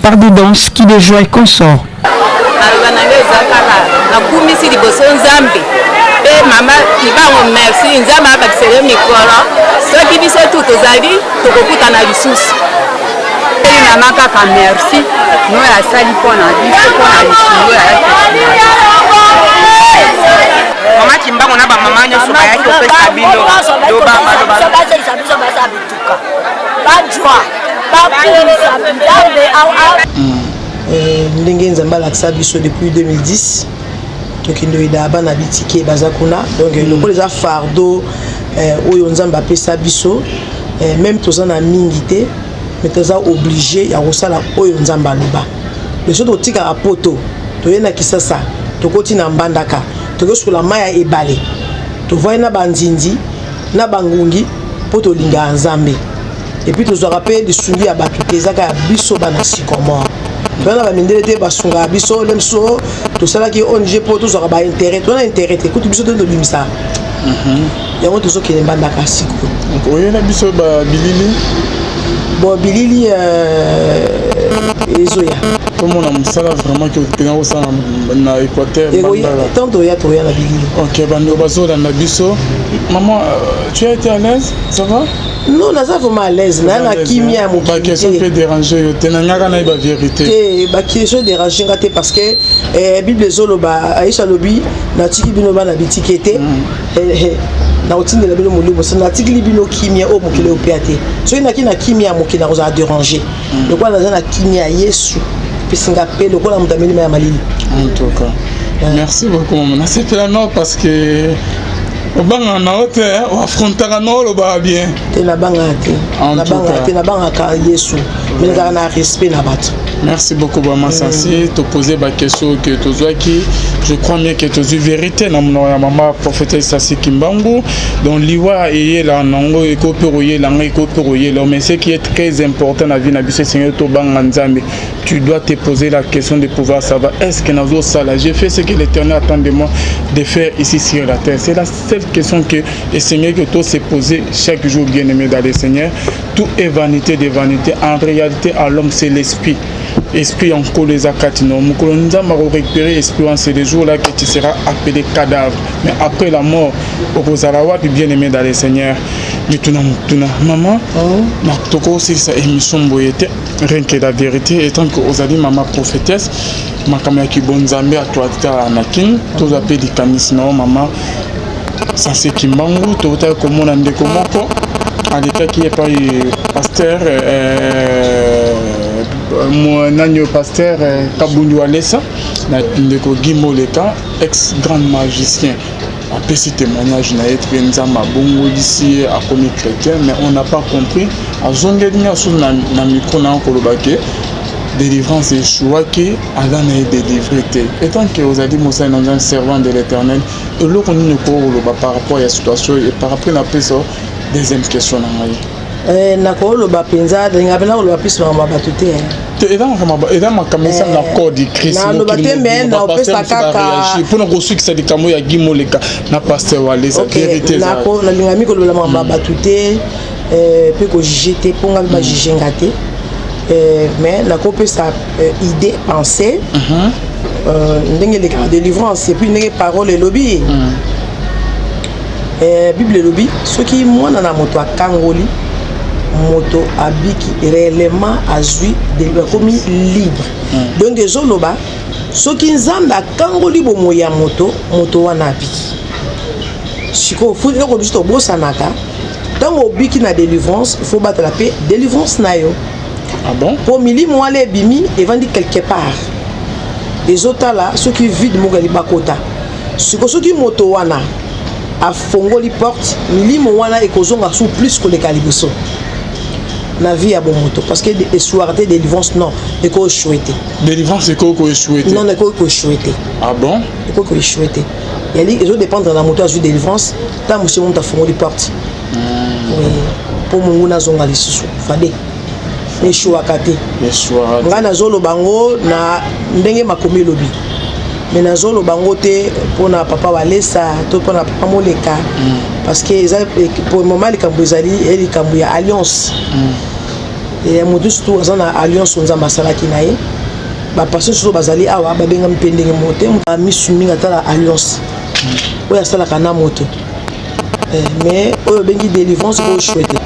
par des danses qui de joie et consorts. Maloba na ngai eza kaka nakumisi liboso Nzambe mpe mama Kimbangu. Merci, Nzambe abakisele mikolo. Soki biso tu tozali, tokokutana lisusu. Eli mama kaka merci noyo asali mpo na biso, mpo na lisungo ayaki. Mama Kimbangu na bamama nyonso bayaki kopesa bino. Bazelisa biso, baza bituka, bajwa, bakumisa Nzambe. Ndenge Nzambe alakisa biso depuis 2010, tokende oyeda bana bitike baza kuna. Donc lokola eza fardeau oyo Nzambe apesa biso, même toza na mingi te, mais toza obligé ya kosala oyo Nzambe aloba. Biso totikaka poto, toye na Kisasa, tokoti na Mbandaka, tokosukola mai ya ebale, tovai na banzinzi na bangungi mpo tolingaka Nzambe. Et puis tozwaka mpe lisungi ya bato te, ezaka ya biso bana Sycomore. Toza na bamindele te basungaka biso. Le mosusu tosalaki ONG mpo tozwaka baintérêt, toza na intérêt te. Kutu biso te tobimisaka yango. Tozokende Mbandaka sikoyo. Oye na biso babilili? Bon, bilili ezoya. Tomona mosala vraiment ke mpenza kosala na Équateur. Tant toya, toya na bilili. Ok, bandeko bazolanda biso, maman, tu as été à l'aise? Ça va? Non, naza vraiment à l'aise, naza na kimia ya mokili. Baquestion mpe dérange yo te? Na ngaka nayeba vérité. Te, baquestion dérange nga te, parce que Bible ezoloba, Aisha alobi: "Natiki bino bana bitike te, na kotindela bino Molimo." So natikili bino kimia oyo mokili opea te. Soki naki na kimia ya mokili, nakozala dérange. Lokola naza na kimia ya Yesu, epesinga mpe lokola moto ameli mai ya malili. En tout cas, merci beaucoup, mama. Nasepela no parce que Obangaka na yo te, oaffrontaka na olobaka bien. Te, nabangaka te, nabangaka te, nabangaka Yesu, mais nazalaka na respect na bato. Merci beaucoup, Mama Sasi. Toposer ba question que tozwaki, je crois bien que tozwi vérité na monoko ya mama prophétesse Sasi Kimbangu. Donc liwa eyela nango, ekoki mpe koyela ngai, ekoki mpe koyela, mais ce qui est très important na vie na biso, esengeli tobanga Nzambe. Tu dois te poser la question de pouvoir savoir: est-ce que nazosala, j'ai fait ce que l'Éternel attend de moi de faire ici sur la terre? C'est la seule question que esengeli que to se poser chaque jour, bien aimé dans le Seigneur. Tout est vanité de vanité. En réalité, à l'homme, c'est l'esprit. Esprit ya Nkolo eza kati na mokolo Nzambe akorécupérer esprit wana, c'est le jour là que tu seras appelé cadavre. Mais après la mort, okozala wapi, bien aimé dans le Seigneur? Mituna motuna, mama, na tokosilisa émission boye te, rien que la vérité. Étant que ozali mama prophétesse, makambo ya kibonzambe, actualité na Kini, tozwa mpe likanisi na yo, mama Sasi Kimbangu. Totaki komona ndeko moko alekaki epai pasteur nani oyo, pasteur Kabundi Walesa na ndeko Guy Moleka, ex grand magicien, apesi témoignage na ye mpe Nzambe abongolisi ye, akomi chrétien. Mais on n'a pas compris, azongeli nyonso na micro na koloba ke délivrance échouaki, aza na ye délivré te. Étant que ozali mosali na Nzambe, servant de l'Éternel, eloko nini okoki koloba par rapport ya situation et par rapport na pesa deuxième question na ngai? Nakoloba mpenza, nalinga mpenza koloba plus makambo ya bato te. Te, eza makambo esala na corps du Christ. Naloba te, mais naopesa kaka mpona kosukisa likambo ya Guy Moleka na pasteur Walesa, vérité. Nalinga mi koloba makambo ya bato te mpe kojuger te, mpo nga mpe bajuger nga te, mais nakopesa idée, pensée, ndenge elekaka délivrance et puis ndenge parole elobi. Bible elobi soki mwana na moto akangoli moto, abiki réellement, azwi, akomi libre. Donc ezoloba soki Nzambe akangoli bomoi ya moto, moto wana abiki. Sikoyo eloko biso tobosanaka, ntango obiki na délivrance, il faut batala mpe délivrance na yo. Ah bon? Mpo milimo wana ebimi, evandi quelque part, ezotala soki vide moko ya libakota. Siko soki moto wana afongoli porte, milimo wana ekozonga su plus koleka liboso na vie ya bomoto, parce que échouaka te délivrance. Non, ekoéchouer te. Délivrance ekoki koéchouer te? Non, ekoki koéchouer te. Ah bon? Ekoki koéchouer te. Yali ezodépendre na moto azwi délivrance. Ntango mosu moto afongoli porte, oui, mpo monguna azonga lisusu, fade échouaka te. Ngai nazoloba yango na ndenge makomi elobi, mais nazoloba yango te mpona papa Walesa to mpona papa Moleka, parce que eza pour moment likambo ezali e likambo ya alliance ya motu, surtout aza na alliance oyo Nzambe asalaki na ye. Bapasteur mosusu bazali awa, babengami mpe ndenge moko te. Misu mingi atala alliance oyo asalaka na moto, mais oyo obengi délivrance koéchouer te.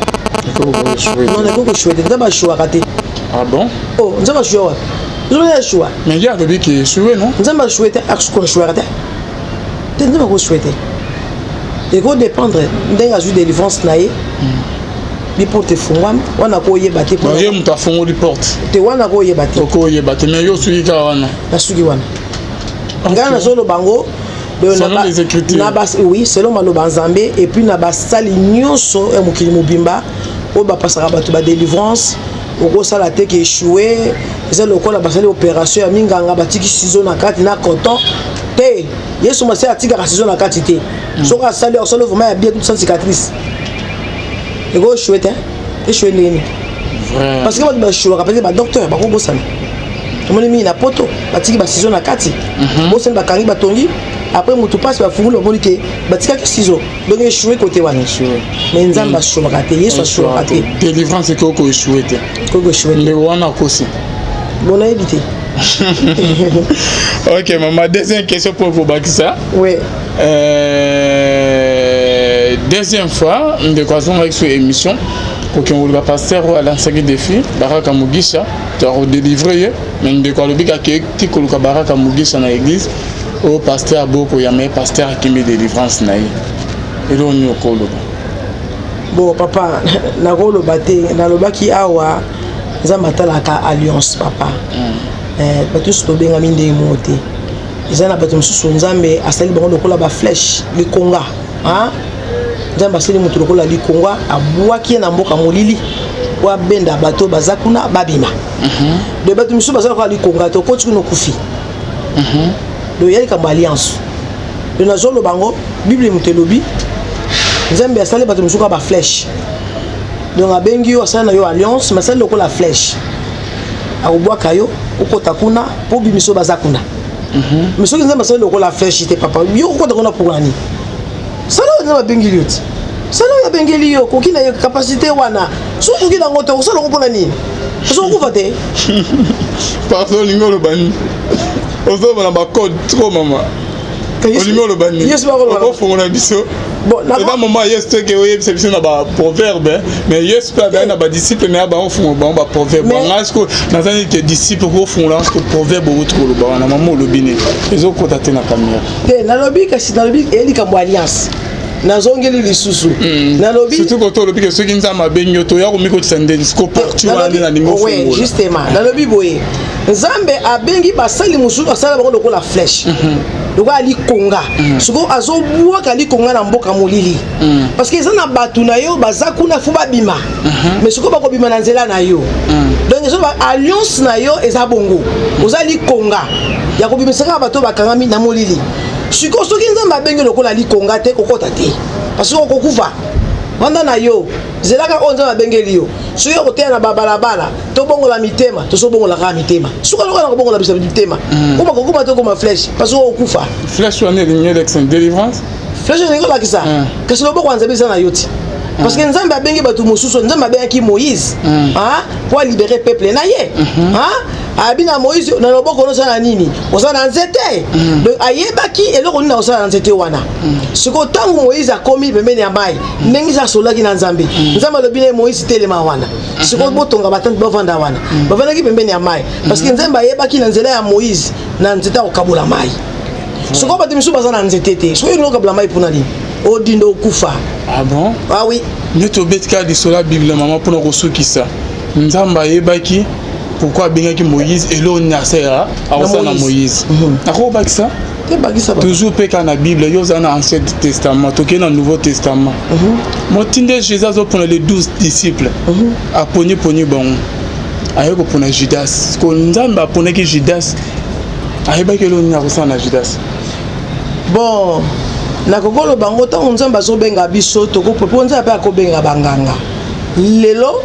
Non, ekoki koéchouer te. Nzambe aéchouaka te. Ah bon? Oh, Nzambe aéchoua wapi? Nzambe aéchoua? Mais ye alobi ke échoué, non? Nzambe aéchoué te, aéchouaka te te. Nzambe akoéchouer te. Ekodépendre ndenge azwi délivrance na ye, biporte efungwami wana, koyeba te. Ye moto afongoli porte. Te, wana koyeba te. Okoyeba te, mais yo osuki kaka wana. Nasuki wana. Ngai nazoloba yango. Selon les Écritures. Oui, selon maloba Nzambe et puis na basali nyonso ya mokili mobimba oyo bapasaka bato badélivrance, okosala te ke échoué. Eza lokola basali opération ya minganga, batiki ciseau na kati na coton te. Yesu Masiya atikaka ciseau na kati te. Soki asali, asali vraiment ya bien, tout sans cicatrice. Eko échoué te. Échoué ndenge nini? Parce que bato baéchouaka, peut-être badocteur bakobosana. Tomoni mingi na Poto, batiki baciseau na kati, bosani, bakangi, batongi, après motu mpasi, bafunguli, bamoni ke batikaki ciseau. Donc échoué côté wana, mais Nzambe aéchouaka te, Yesu aéchouaka te. Délivrance ekoki koéchouer te? Ekoki koéchouer te. Ndeko wana akosi. Bon, nayebi te. Ok mama, deuxième question pour kobakisa. Oui. Deuxième fois ndeko azongaki so émission, kokende koluka pasteur oyo alansaki défi Baraka Mugisha to akodélivrer ye, mais ndeko alobi kaka ti koluka Baraka Mugisha na église oyo pasteur abokoyama ye, pasteur akimi délivrance na ye. Eloko nini okoloba? Bon papa, nakoloba te. Nalobaki awa, Nzambe atalaka alliance, papa. Bato nyonso tobengami ndenge moko te. Eza na bato mosusu Nzambe asali bango lokola baflèche, likonga. Nzambe asali moto lokola likonga, abwaki ye na mboka molili po abenda bato baza kuna babima. De bato misusu baza lokola likonga te, okoti kuna okufi. Donc ya likambo alliance. Donc nazoloba yango, Bible moto elobi Nzambe asali bato misusu kaka baflèche. Donc abengi yo, asali na yo alliance, mais asali lokola flèche, akobwaka yo, okota kuna mpo bimiso baza kuna. Mais soki Nzambe asali lokola flèche te, papa, yo okota kuna mpona nini? Sala oyo Nzambe abengeli yo ti, sala oyo abengeli yo, koki na yo capacité wana. Soki okoki nango te, okosala yango mpona nini? Soki okufa te. Pardon, olingi oloba nini? Ozoloba na bacode trop, mama. Olingi oloba nini? Okofongola biso. Eza moment Yesu teke oyebisa biso na baproverbe, mais Yesu mpe azali na badisciple na ya bango, fungola bango baproverbe. Ngai siko naza nini ke disciple kofungola siko proverbe outi koloba wana? Mama, olobi nini? Ezokota te na kamera. Te, nalobi, kasi nalobi eye likambo alliance, nazongeli lisusu, nalobi. Surtout koto olobi ke soki Nzambe abengi yo, toya komikotisa ndeni siko parti wana nde nalingi ofungola. Justement, nalobi boye: Nzambe abengi basali mosusu, asala bango lokola flèche, lokola likonga. Sikoyo azobwaka likonga na mboka molili, parce que eza na bato na yo baza kuna, faut babima. Mais sikoyo bakobima na nzela na yo. Donc ezoba alliance na yo eza bongo, oza likonga ya kobimisa kaka bato bakangami na molili. Sikoyo soki Nzambe abengi lokola likonga te, kokota te, parce que okokufa. Vanda na yo, zelaka oyo Nzambe abengeli yo. Soki okoteya na babalabala, tobongola mitema, tozobongola kaka mitema. Suka lokola na kobongola biso mitema, koma kokoma te, okoma flèche, parce que okokufa. Flèche wana elingi elekisa délivrance. Flèche elingi olakisa, kasi loboko ya Nzambe eza na yo ti, parce que Nzambe abengi bato mosusu. Nzambe abengaki Moïse po alibérer peuple na ye. Abi na Moïse: na loboko oza na nini? Oza na nzete. Donc ayebaki eloko nini akosala na nzete wana. Sikoyo ntango Moïse akomi pembeni ya mai, ndenge eza asololaki na Nzambe, Nzambe alobi na ye: Moïse, telema wana. Sikoyo botonga batente, bavanda wana. Bavandaki pembeni ya mai, parce que Nzambe ayebaki na nzela ya Moïse na nzete akokabola mai. Sikoyo bato misusu baza na nzete te. Soki olingi okabola mai, mpona nini odinda okufa? Ah bon? Ah oui. Neti obeti kaka lisolo ya Bible, mama, mpona kosukisa, Nzambe ayebaki pourquoi abengaki Moïse, eloko nini asalaka, akosala na Moïse. Nakobakisa toujours mpe kaka na Bible. Yo ozala na Ancien Testament, tokei na Nouveau Testament. Motinde Jésus azopona les 12 disciples, aponi poni bango, aye kopona Judas. Ko Nzambe aponaki Judas, ayebaki eloko nini akosala na Judas. Bon, nakoki koloba ngo, ntango Nzambe azobenga biso, mpo Nzambe mpe akobenga banganga. Lelo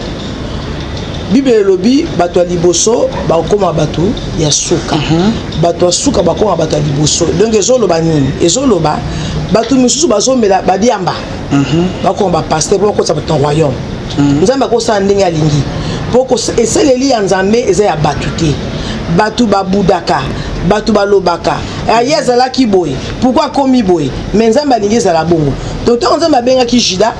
Bible elobi bato ya liboso bakokóma bato ya suka, bato ya suka bakóma bato ya liboso. Donc ezoloba nini? Ezoloba bato misusu bazomela badiamba, bakóma bapasteur mpo bakotisa bato na royaume. Nzambe akosala ndenge alingi, mpo esaleli ya Nzambe eza ya bato te. Bato babudaka, bato balobaka ye azalaki boye, pourquoi akomi boye? Mais Nzambe alingi ezala bongo. Donc ntango Nzambe abengaki Juda,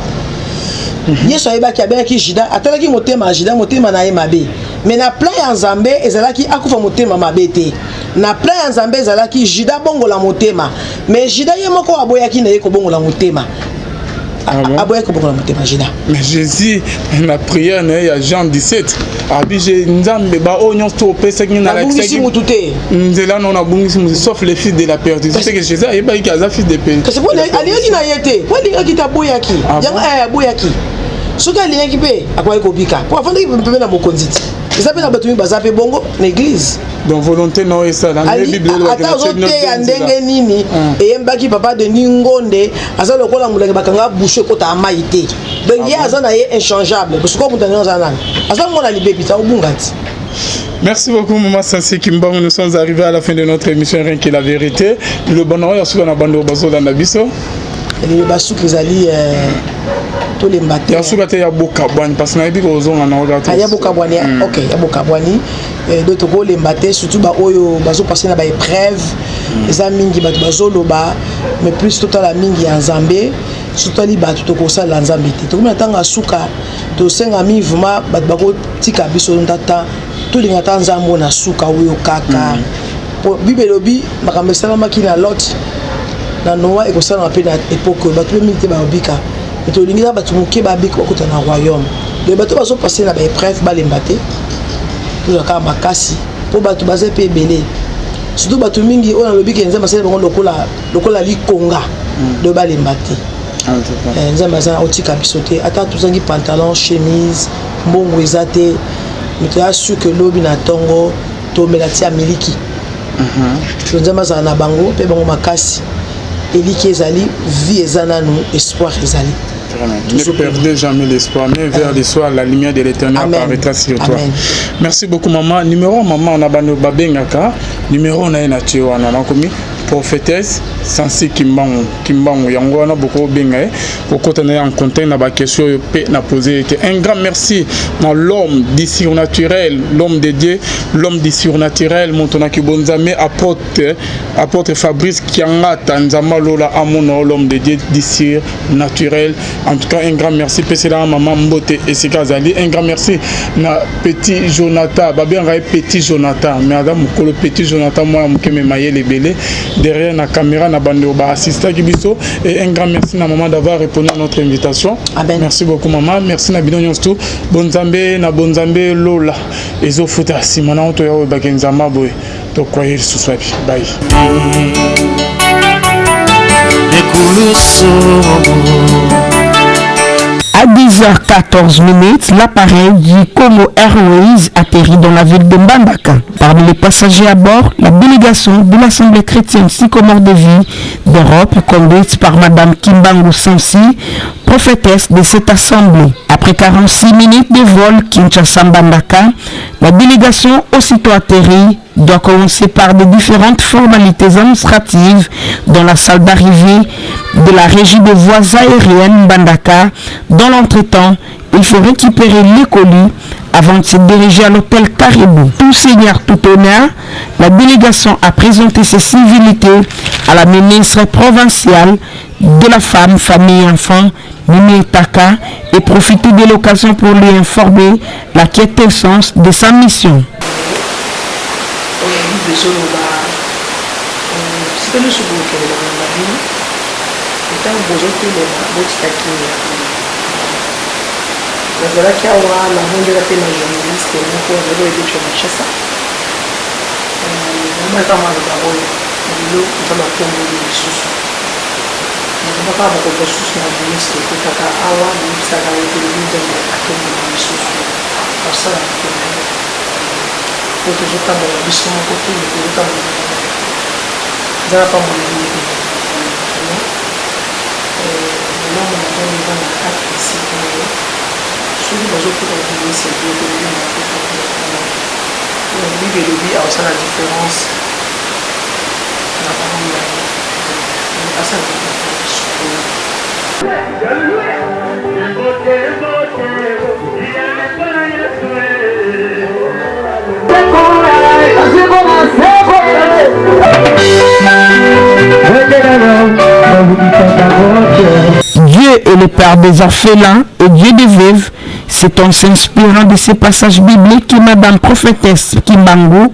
Yesu ayebaki, abengaki Juda, atalaki motema ya Juda, motema na ye mabe. Mais na plan ya Nzambe ezalaki akufa motema mabe te. Na plan ya Nzambe ezalaki Juda bongola motema. Mais Juda ye moko aboyaki na ye kobongola motema. Ah bon? Aboyaki kobongola motema, Juda. Mais Jésus, na prière na ye ya Jean 17, abi Nzambe, baoyo nyonso to opesaki, nabungisi mutu te. Nzela no nabungisi mutu, sauf les fils de la perdition. C'est que Jésus ayebaki aza fils de perdition. Kasi po alingaki na ye te, po alingaki te, aboyaki yango. Aboyaki. Soki alingaki mpe, akoki kobika, po afandaki pembe na mokonzi ti. Eza mpe na bato mingi baza mpe bongo na église. Donc volonté na oyo esala. Ata ozoteya ndenge nini, eyembaki papa Denis Ngonde, aza lokola molangi bakanga bouche, ekotaka mai te. Donc ye aza na ye inchangeable. Sikoyo moto ndenge aza nani, aza mwana libebi ti, akobunga ti. Merci beaucoup, Maman Sansi Kimbangu. Nous sommes arrivés à la fin de notre émission Rien que la vérité. Le bonheur, il y a bando bazolanda biso. Liloba suki ezali tolemba te. Ya suka te, ya bokabwani, parce que nayebi kozonga na oyo. Ya bokabwani, ok, ya bokabwani. Donc tokolemba te, surtout baoyo bazopasser na baépreuve. Eza mingi bato bazoloba, mais plus totala mingi ya Nzambe. Surtout tali bato, tokosalela Nzambe te. Tokomi na ntango ya suka, tosenga mingi vraiment bato bakotika biso ndata, tolinga ata Nzambe na suka oyo kaka. Po Bible elobi makambo esalamaki na Lot, na Noa, ekosalama mpe na époque oyo. Bato mpe mingi te babika, mais tolingi kaka bato moke babika, bakota na royaume. Donc bato bazopasser na baépreuve, balemba te, tozwa kaka makasi, mpo bato baza mpe ebele. Surtout bato mingi oyo nalobi ke Nzambe asali bango lokola likonga, donc balemba te. Eh, Nzambe aza otika biso te, ata tozangi pantalon, chemise, mbongo eza te, mais toya sûr que lobi na ntongo tomela ti ya miliki. Nzambe azala na bango mpe bango makasi. Eliki ezali, vie eza nanu, espoir ezali. Ne perdez jamais l'espoir, mais vers le soir, la lumière de l'Éternel apparaîtra sur toi. Amen. Merci beaucoup, maman. Numéro, maman, on a bano babengaka. Numéro, on a une on a commis prophétesse Sansi Kimbangu. Kimbangu, yango wana boko benga ye. Kokota na ye en contact na ba question oyo pe na poser te. Un grand merci na l'homme du surnaturel, l'homme de Dieu, l'homme du surnaturel, moto na kibonzame, apôtre, apôtre Fabrice Kiangata, Nzamba Lola Amona, l'homme de Dieu du surnaturel. En tout cas, un grand merci. Pesela maman Mbote esika azali. Un grand merci na petit Jonathan, babenga ye petit Jonathan, mais aza mokolo petit Jonathan, mwana moke me mayele ebele derrière na caméra na bande ba assistaki biso. Et un grand merci na maman d'avoir répondu à notre invitation. Amen. Merci beaucoup maman, merci na bino nyonso tout. Bonzambe na bonzambe lola ezofuta nsima na oto ya oyo bakenzama boye tokwaye lisusu wapi. Bye. Ekulusu. À 10h14 minutes, l'appareil du Congo Airways atterrit dans la ville de Mbandaka. Parmi les passagers à bord, la délégation de l'Assemblée chrétienne Sycomore de vie d'Europe, conduite par Madame Kimbangu Sansi, prophétesse de cette assemblée. Après 46 minutes de vol Kinshasa-Mbandaka, la délégation aussitôt atterrie doit commencer par des différentes formalités administratives dans la salle d'arrivée de la régie des voies aériennes Mbandaka. Dans l'entretemps, il faut récupérer les colis avant de se diriger à l'hôtel Caribou. Tout seigneur, tout honneur, la délégation a présenté ses civilités à la ministre provinciale de la Femme, Famille et Enfants, Mimi Taka, et profité de l'occasion pour lui informer la quintessence de sa mission. Oyo Bible ezoloba, sika nyonso bokende na nganda bino, ntango bozotelema, botika kimia. Nazalaki awa, nabondela mpe na journaliste moko azali oyo ebetwa Kinshasa. Namonaka maloba oyo lelo Nzambe atomboli lisusu. Nalobaka mokolo mosusu na journaliste ekotaka awa, nayebisaka ye ete lobi Nzambe atomboli lisusu, akosala moto na ye, po tozotambola biso moko te, mais tozotambola na Nzambe. Nzambe apambola bino ebele. Vraiment, malamu na nzambe eza na kati esika oyo soki bazokoka kobimisa biloko elobi na Afrika te. Bible elobi akosala différence na parole na ye, asala différence na biso. Dieu est le Père des orphelins et Dieu des veuves. C'est en s'inspirant de ces passages bibliques que Madame prophétesse Kimbangu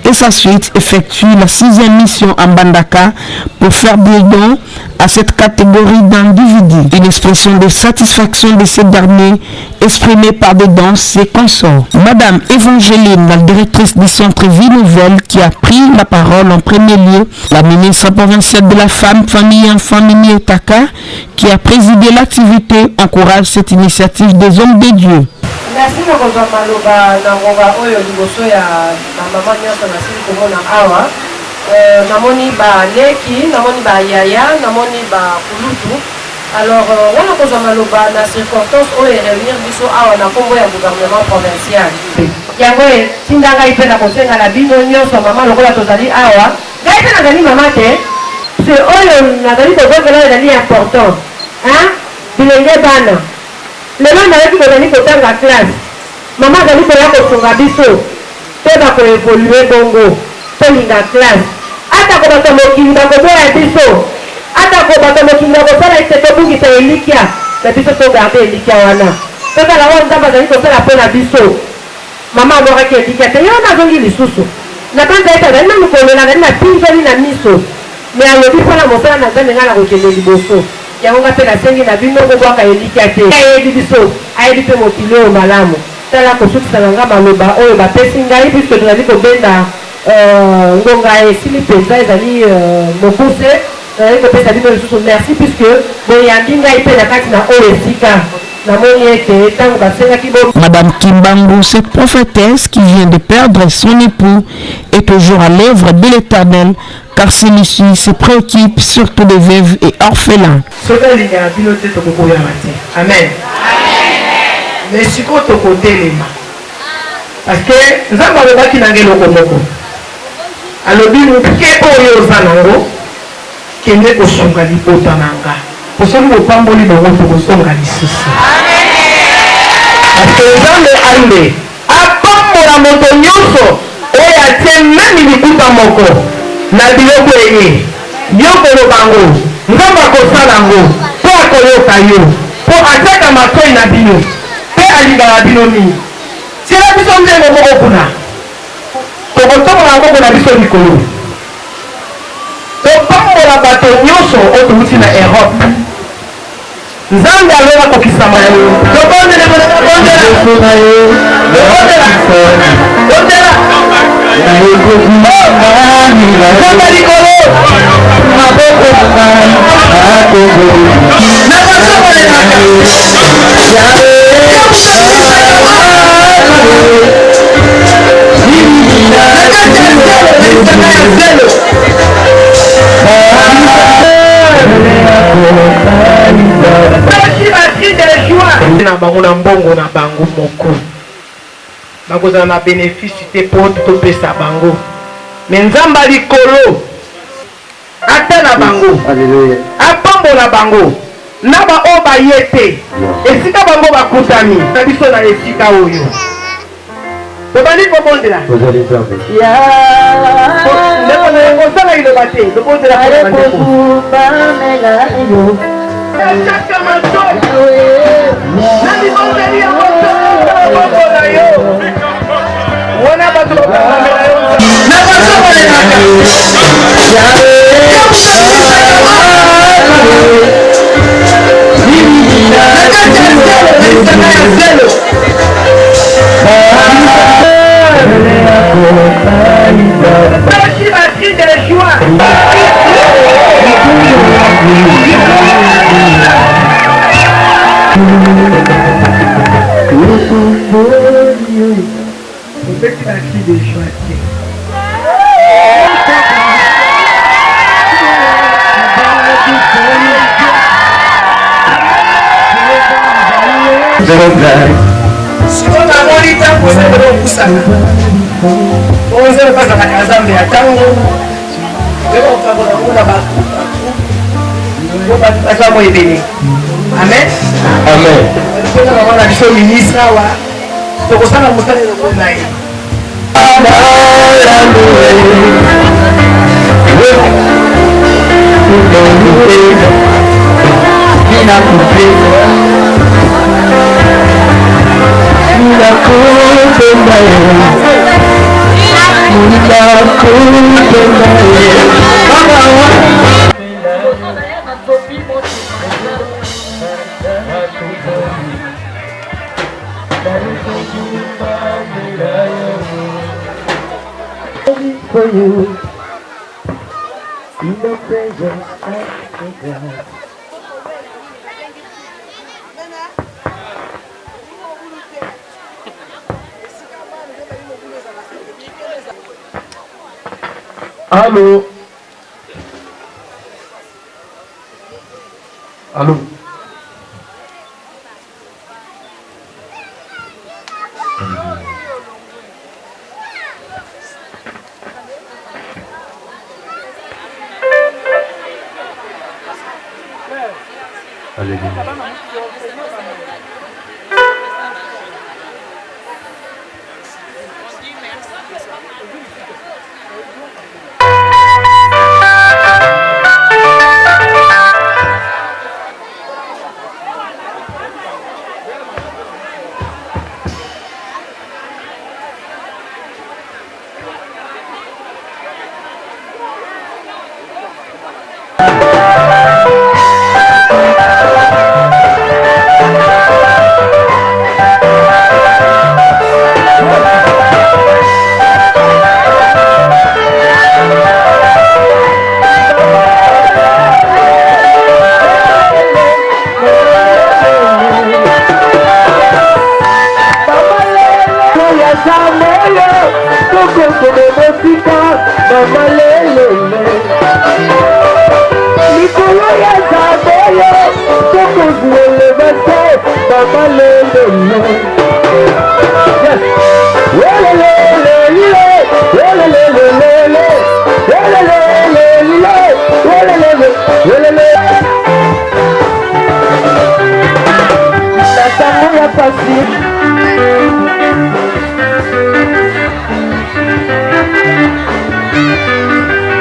et sa suite effectuent la 6e mission en Mbandaka pour faire des dons à cette catégorie d'individus. Une expression de satisfaction de ces derniers exprimée par des danses et consorts. Madame Évangéline, la directrice du centre Vie Nouvelle, qui a pris la parole en premier lieu, la ministre provinciale de la Femme, Famille et Enfants, Mimi Otaka, qui a présidé l'activité, encourage cette initiative des hommes de Dieu. Merci na kozwa maloba na ngonga oyo liboso ya bamama nyonso nasili komona awa. Namoni baleki, namoni bayaya, namoni bakulutu. Alors nga na kozwa maloba na circonstance oyo eréunir biso awa na nkombo ya gouvernement provincial. Yango etinda ngai mpe na kosenga na bino nyonso mama, lokola tozali awa, ngai mpe nazali mama te, se oyo nazali kozongela oyo ezali important, hein? Bilenge bana, lelo nayoki bozali kotanga classe, mama azali koya kosunga biso toyeba koévoluer bongo, tolinga classe. Atako bato ya mokili bakoboya biso, atako bato ya mokili bakosala ete tobungisa elikya na biso, togarder elikya wana, totala oyo Nzambe azali kosala mpo na biso. Mama abwakaki elikya te, ye wana azongi lisusu na banza ete azali nanu kolela, azali na pinzoli na miso, me alobi mpona mosala na Nzambe, ngai nakokende liboso. Yango ngai mpe nasengi na bino, bobwaka elikya te. Ayebi biso, ayebi mpe mokili oyo malamu. Tala kosukisa na ngai maloba oyo bapesi ngai, puisque tozali kobenda ngonga esili mpenza, ezali mokuse. Nazali kopesa bino lisusu merci puisque boyambi ngai mpe na kati na oyo esika. Namoni ete ntango basengaki bo. Madame Kimbangu, cette prophétesse qui vient de perdre son époux, est toujours à l'œuvre de l'Éternel, car celui-ci se préoccupe surtout des veuves et orphelins. Soki alingaka bino te tokokoyama te. Amen. Mais sikoyo tokotelema. Parce que Nzambe alobaki na ngai eloko moko. Alobi moke oyo oza nango kende kosunga libota na nga. Po soki bopamboli bango tokozonga lisusu. Parce que Nzambe ambe apambola moto nyonso oyo atie meme likuta moko na biloko eye yo koloba ngo Nzambe akosala ngo po akoyoka yo po atiaka matoyi na bino pe alingaka bino mingi. Tiela biso nzembo moko kuna. Tokotombola maboko na biso likolo. Topambola bato nyonso oyo towuti na Europe. Nzambe ya lola akokisama ya yo. Tobondela, tobondela, tobondela, bondela. Nzambe ya likolo. Na bato balelaka. Na bango na mbongo na bango moko bakozala na benefice te mpo topesa bango me nzambe ya likolo Ata na bango. Apambola bango na ba oyo baye te esika bango bakutani na biso na esika oyo. Tobandi kobondela. Ndeko na ye kosala liloba te, tobondela mpo na bandeko. Kaka matoi na libondeli ya moto maboko na yo wana bato bakokamela yo na bato balelaka. Tobeti ba cri de joie te. Sikoyo namoni ntango ozali kopusana, oyo nzambe mpe azalaka Nzambe ya ntango, mpe kokabola yango na bato po bato baza mwa ebele. Amen. Amen. Mpe na mama na biso ministre awa tokosala mosala elongo na ye. For you in the presence of God. Allô? Allô? Na ntango ya pasi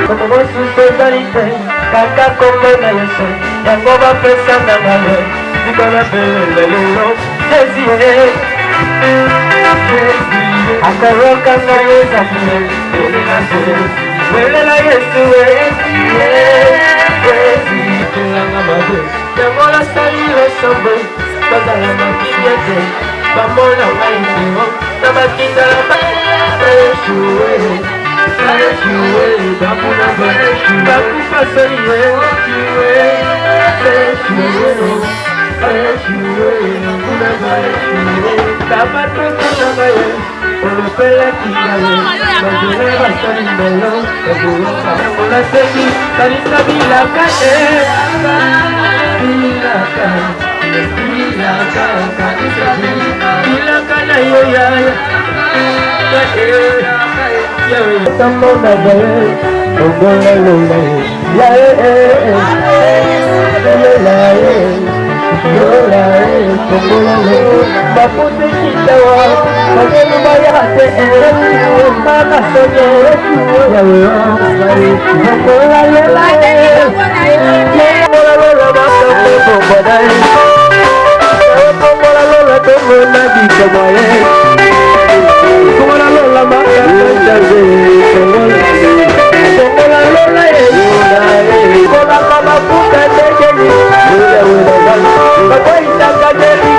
kombo mosusu ezali te kaka kombo na Yesu yango bapesa na ngai tika nabelela lelo Jésus akoyoka ngai ezali belela Jésus belela Yesu Jésus kelanga mabe yango nasali losambo bazala na kimia te bamona ngai te na bakinda baeshue baeshue bamuna bakufa soni baeshue bamuna baeshue kabatoto na ngai olopelaki ngai bazela basali mbelo yango nasengi kanisa bilaka te bilaka bilaka kanisa bilaka na yo yaya ntango na baye ongola lola ye lola ye lola ye kongola lola bafuti kitawa bazelu baya te bakasonye yawe kongola lola ye kongola lola makambo bongola ye kongola lola tomona bikamwa ye kongola lola makambo nzambe kongola kongola lola ye kolaka mafuta ndenge bakweyisaka jeri.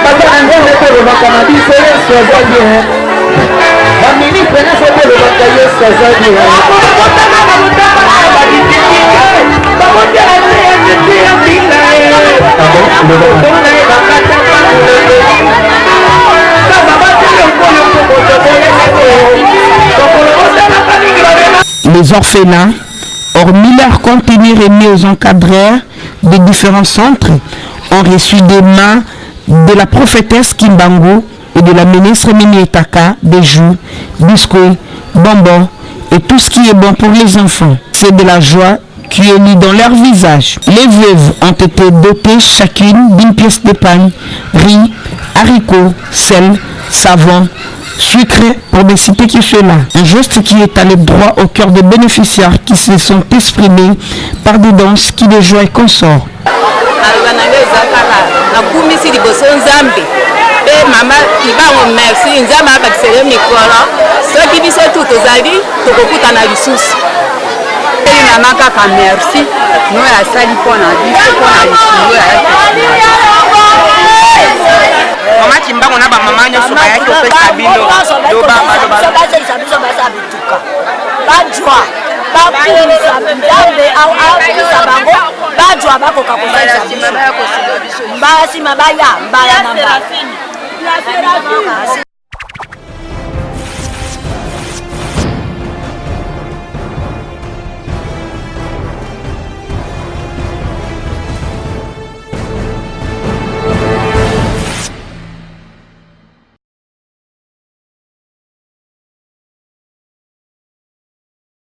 Baza na nzambe mpe olobaka na biso Yesu aza bien. Baministre nyonso mpe olobaka Yesu aza bien. Les orphelins, hormis leur contenu remis aux encadreurs des différents centres, ont reçu des mains de la prophétesse Kimbangu et de la ministre Mimi Etaka des joues, biscuits, bonbons et tout ce qui est bon pour les enfants. C'est de la joie qui est mise dans leur visage. Les veuves ont été dotées chacune d'une pièce d'épargne, riz, haricots, sel, savon, sucre, pour ne citer que cela. Un geste qui est allé droit au cœur des bénéficiaires qui se sont exprimés par des danses qui de joie et consorts. Maloba na ngai eza kaka nakumisi liboso Nzambe mpe mama Kibango, merci. Nzambe abakisele mikolo, soki biso tu tozali tokokutana lisusu. Eli mama kaka merci noyo asali mpo na biso, mpo na lisungo ya. Mama Kimbango na bamama nyonso bayaki kopesa bino. Bazelisa biso baza bituka, bajwa bakumisa Nzambe, akumisa bango, bajwa bakoka kosalisa biso mbala nsima, baya mbala na mbala.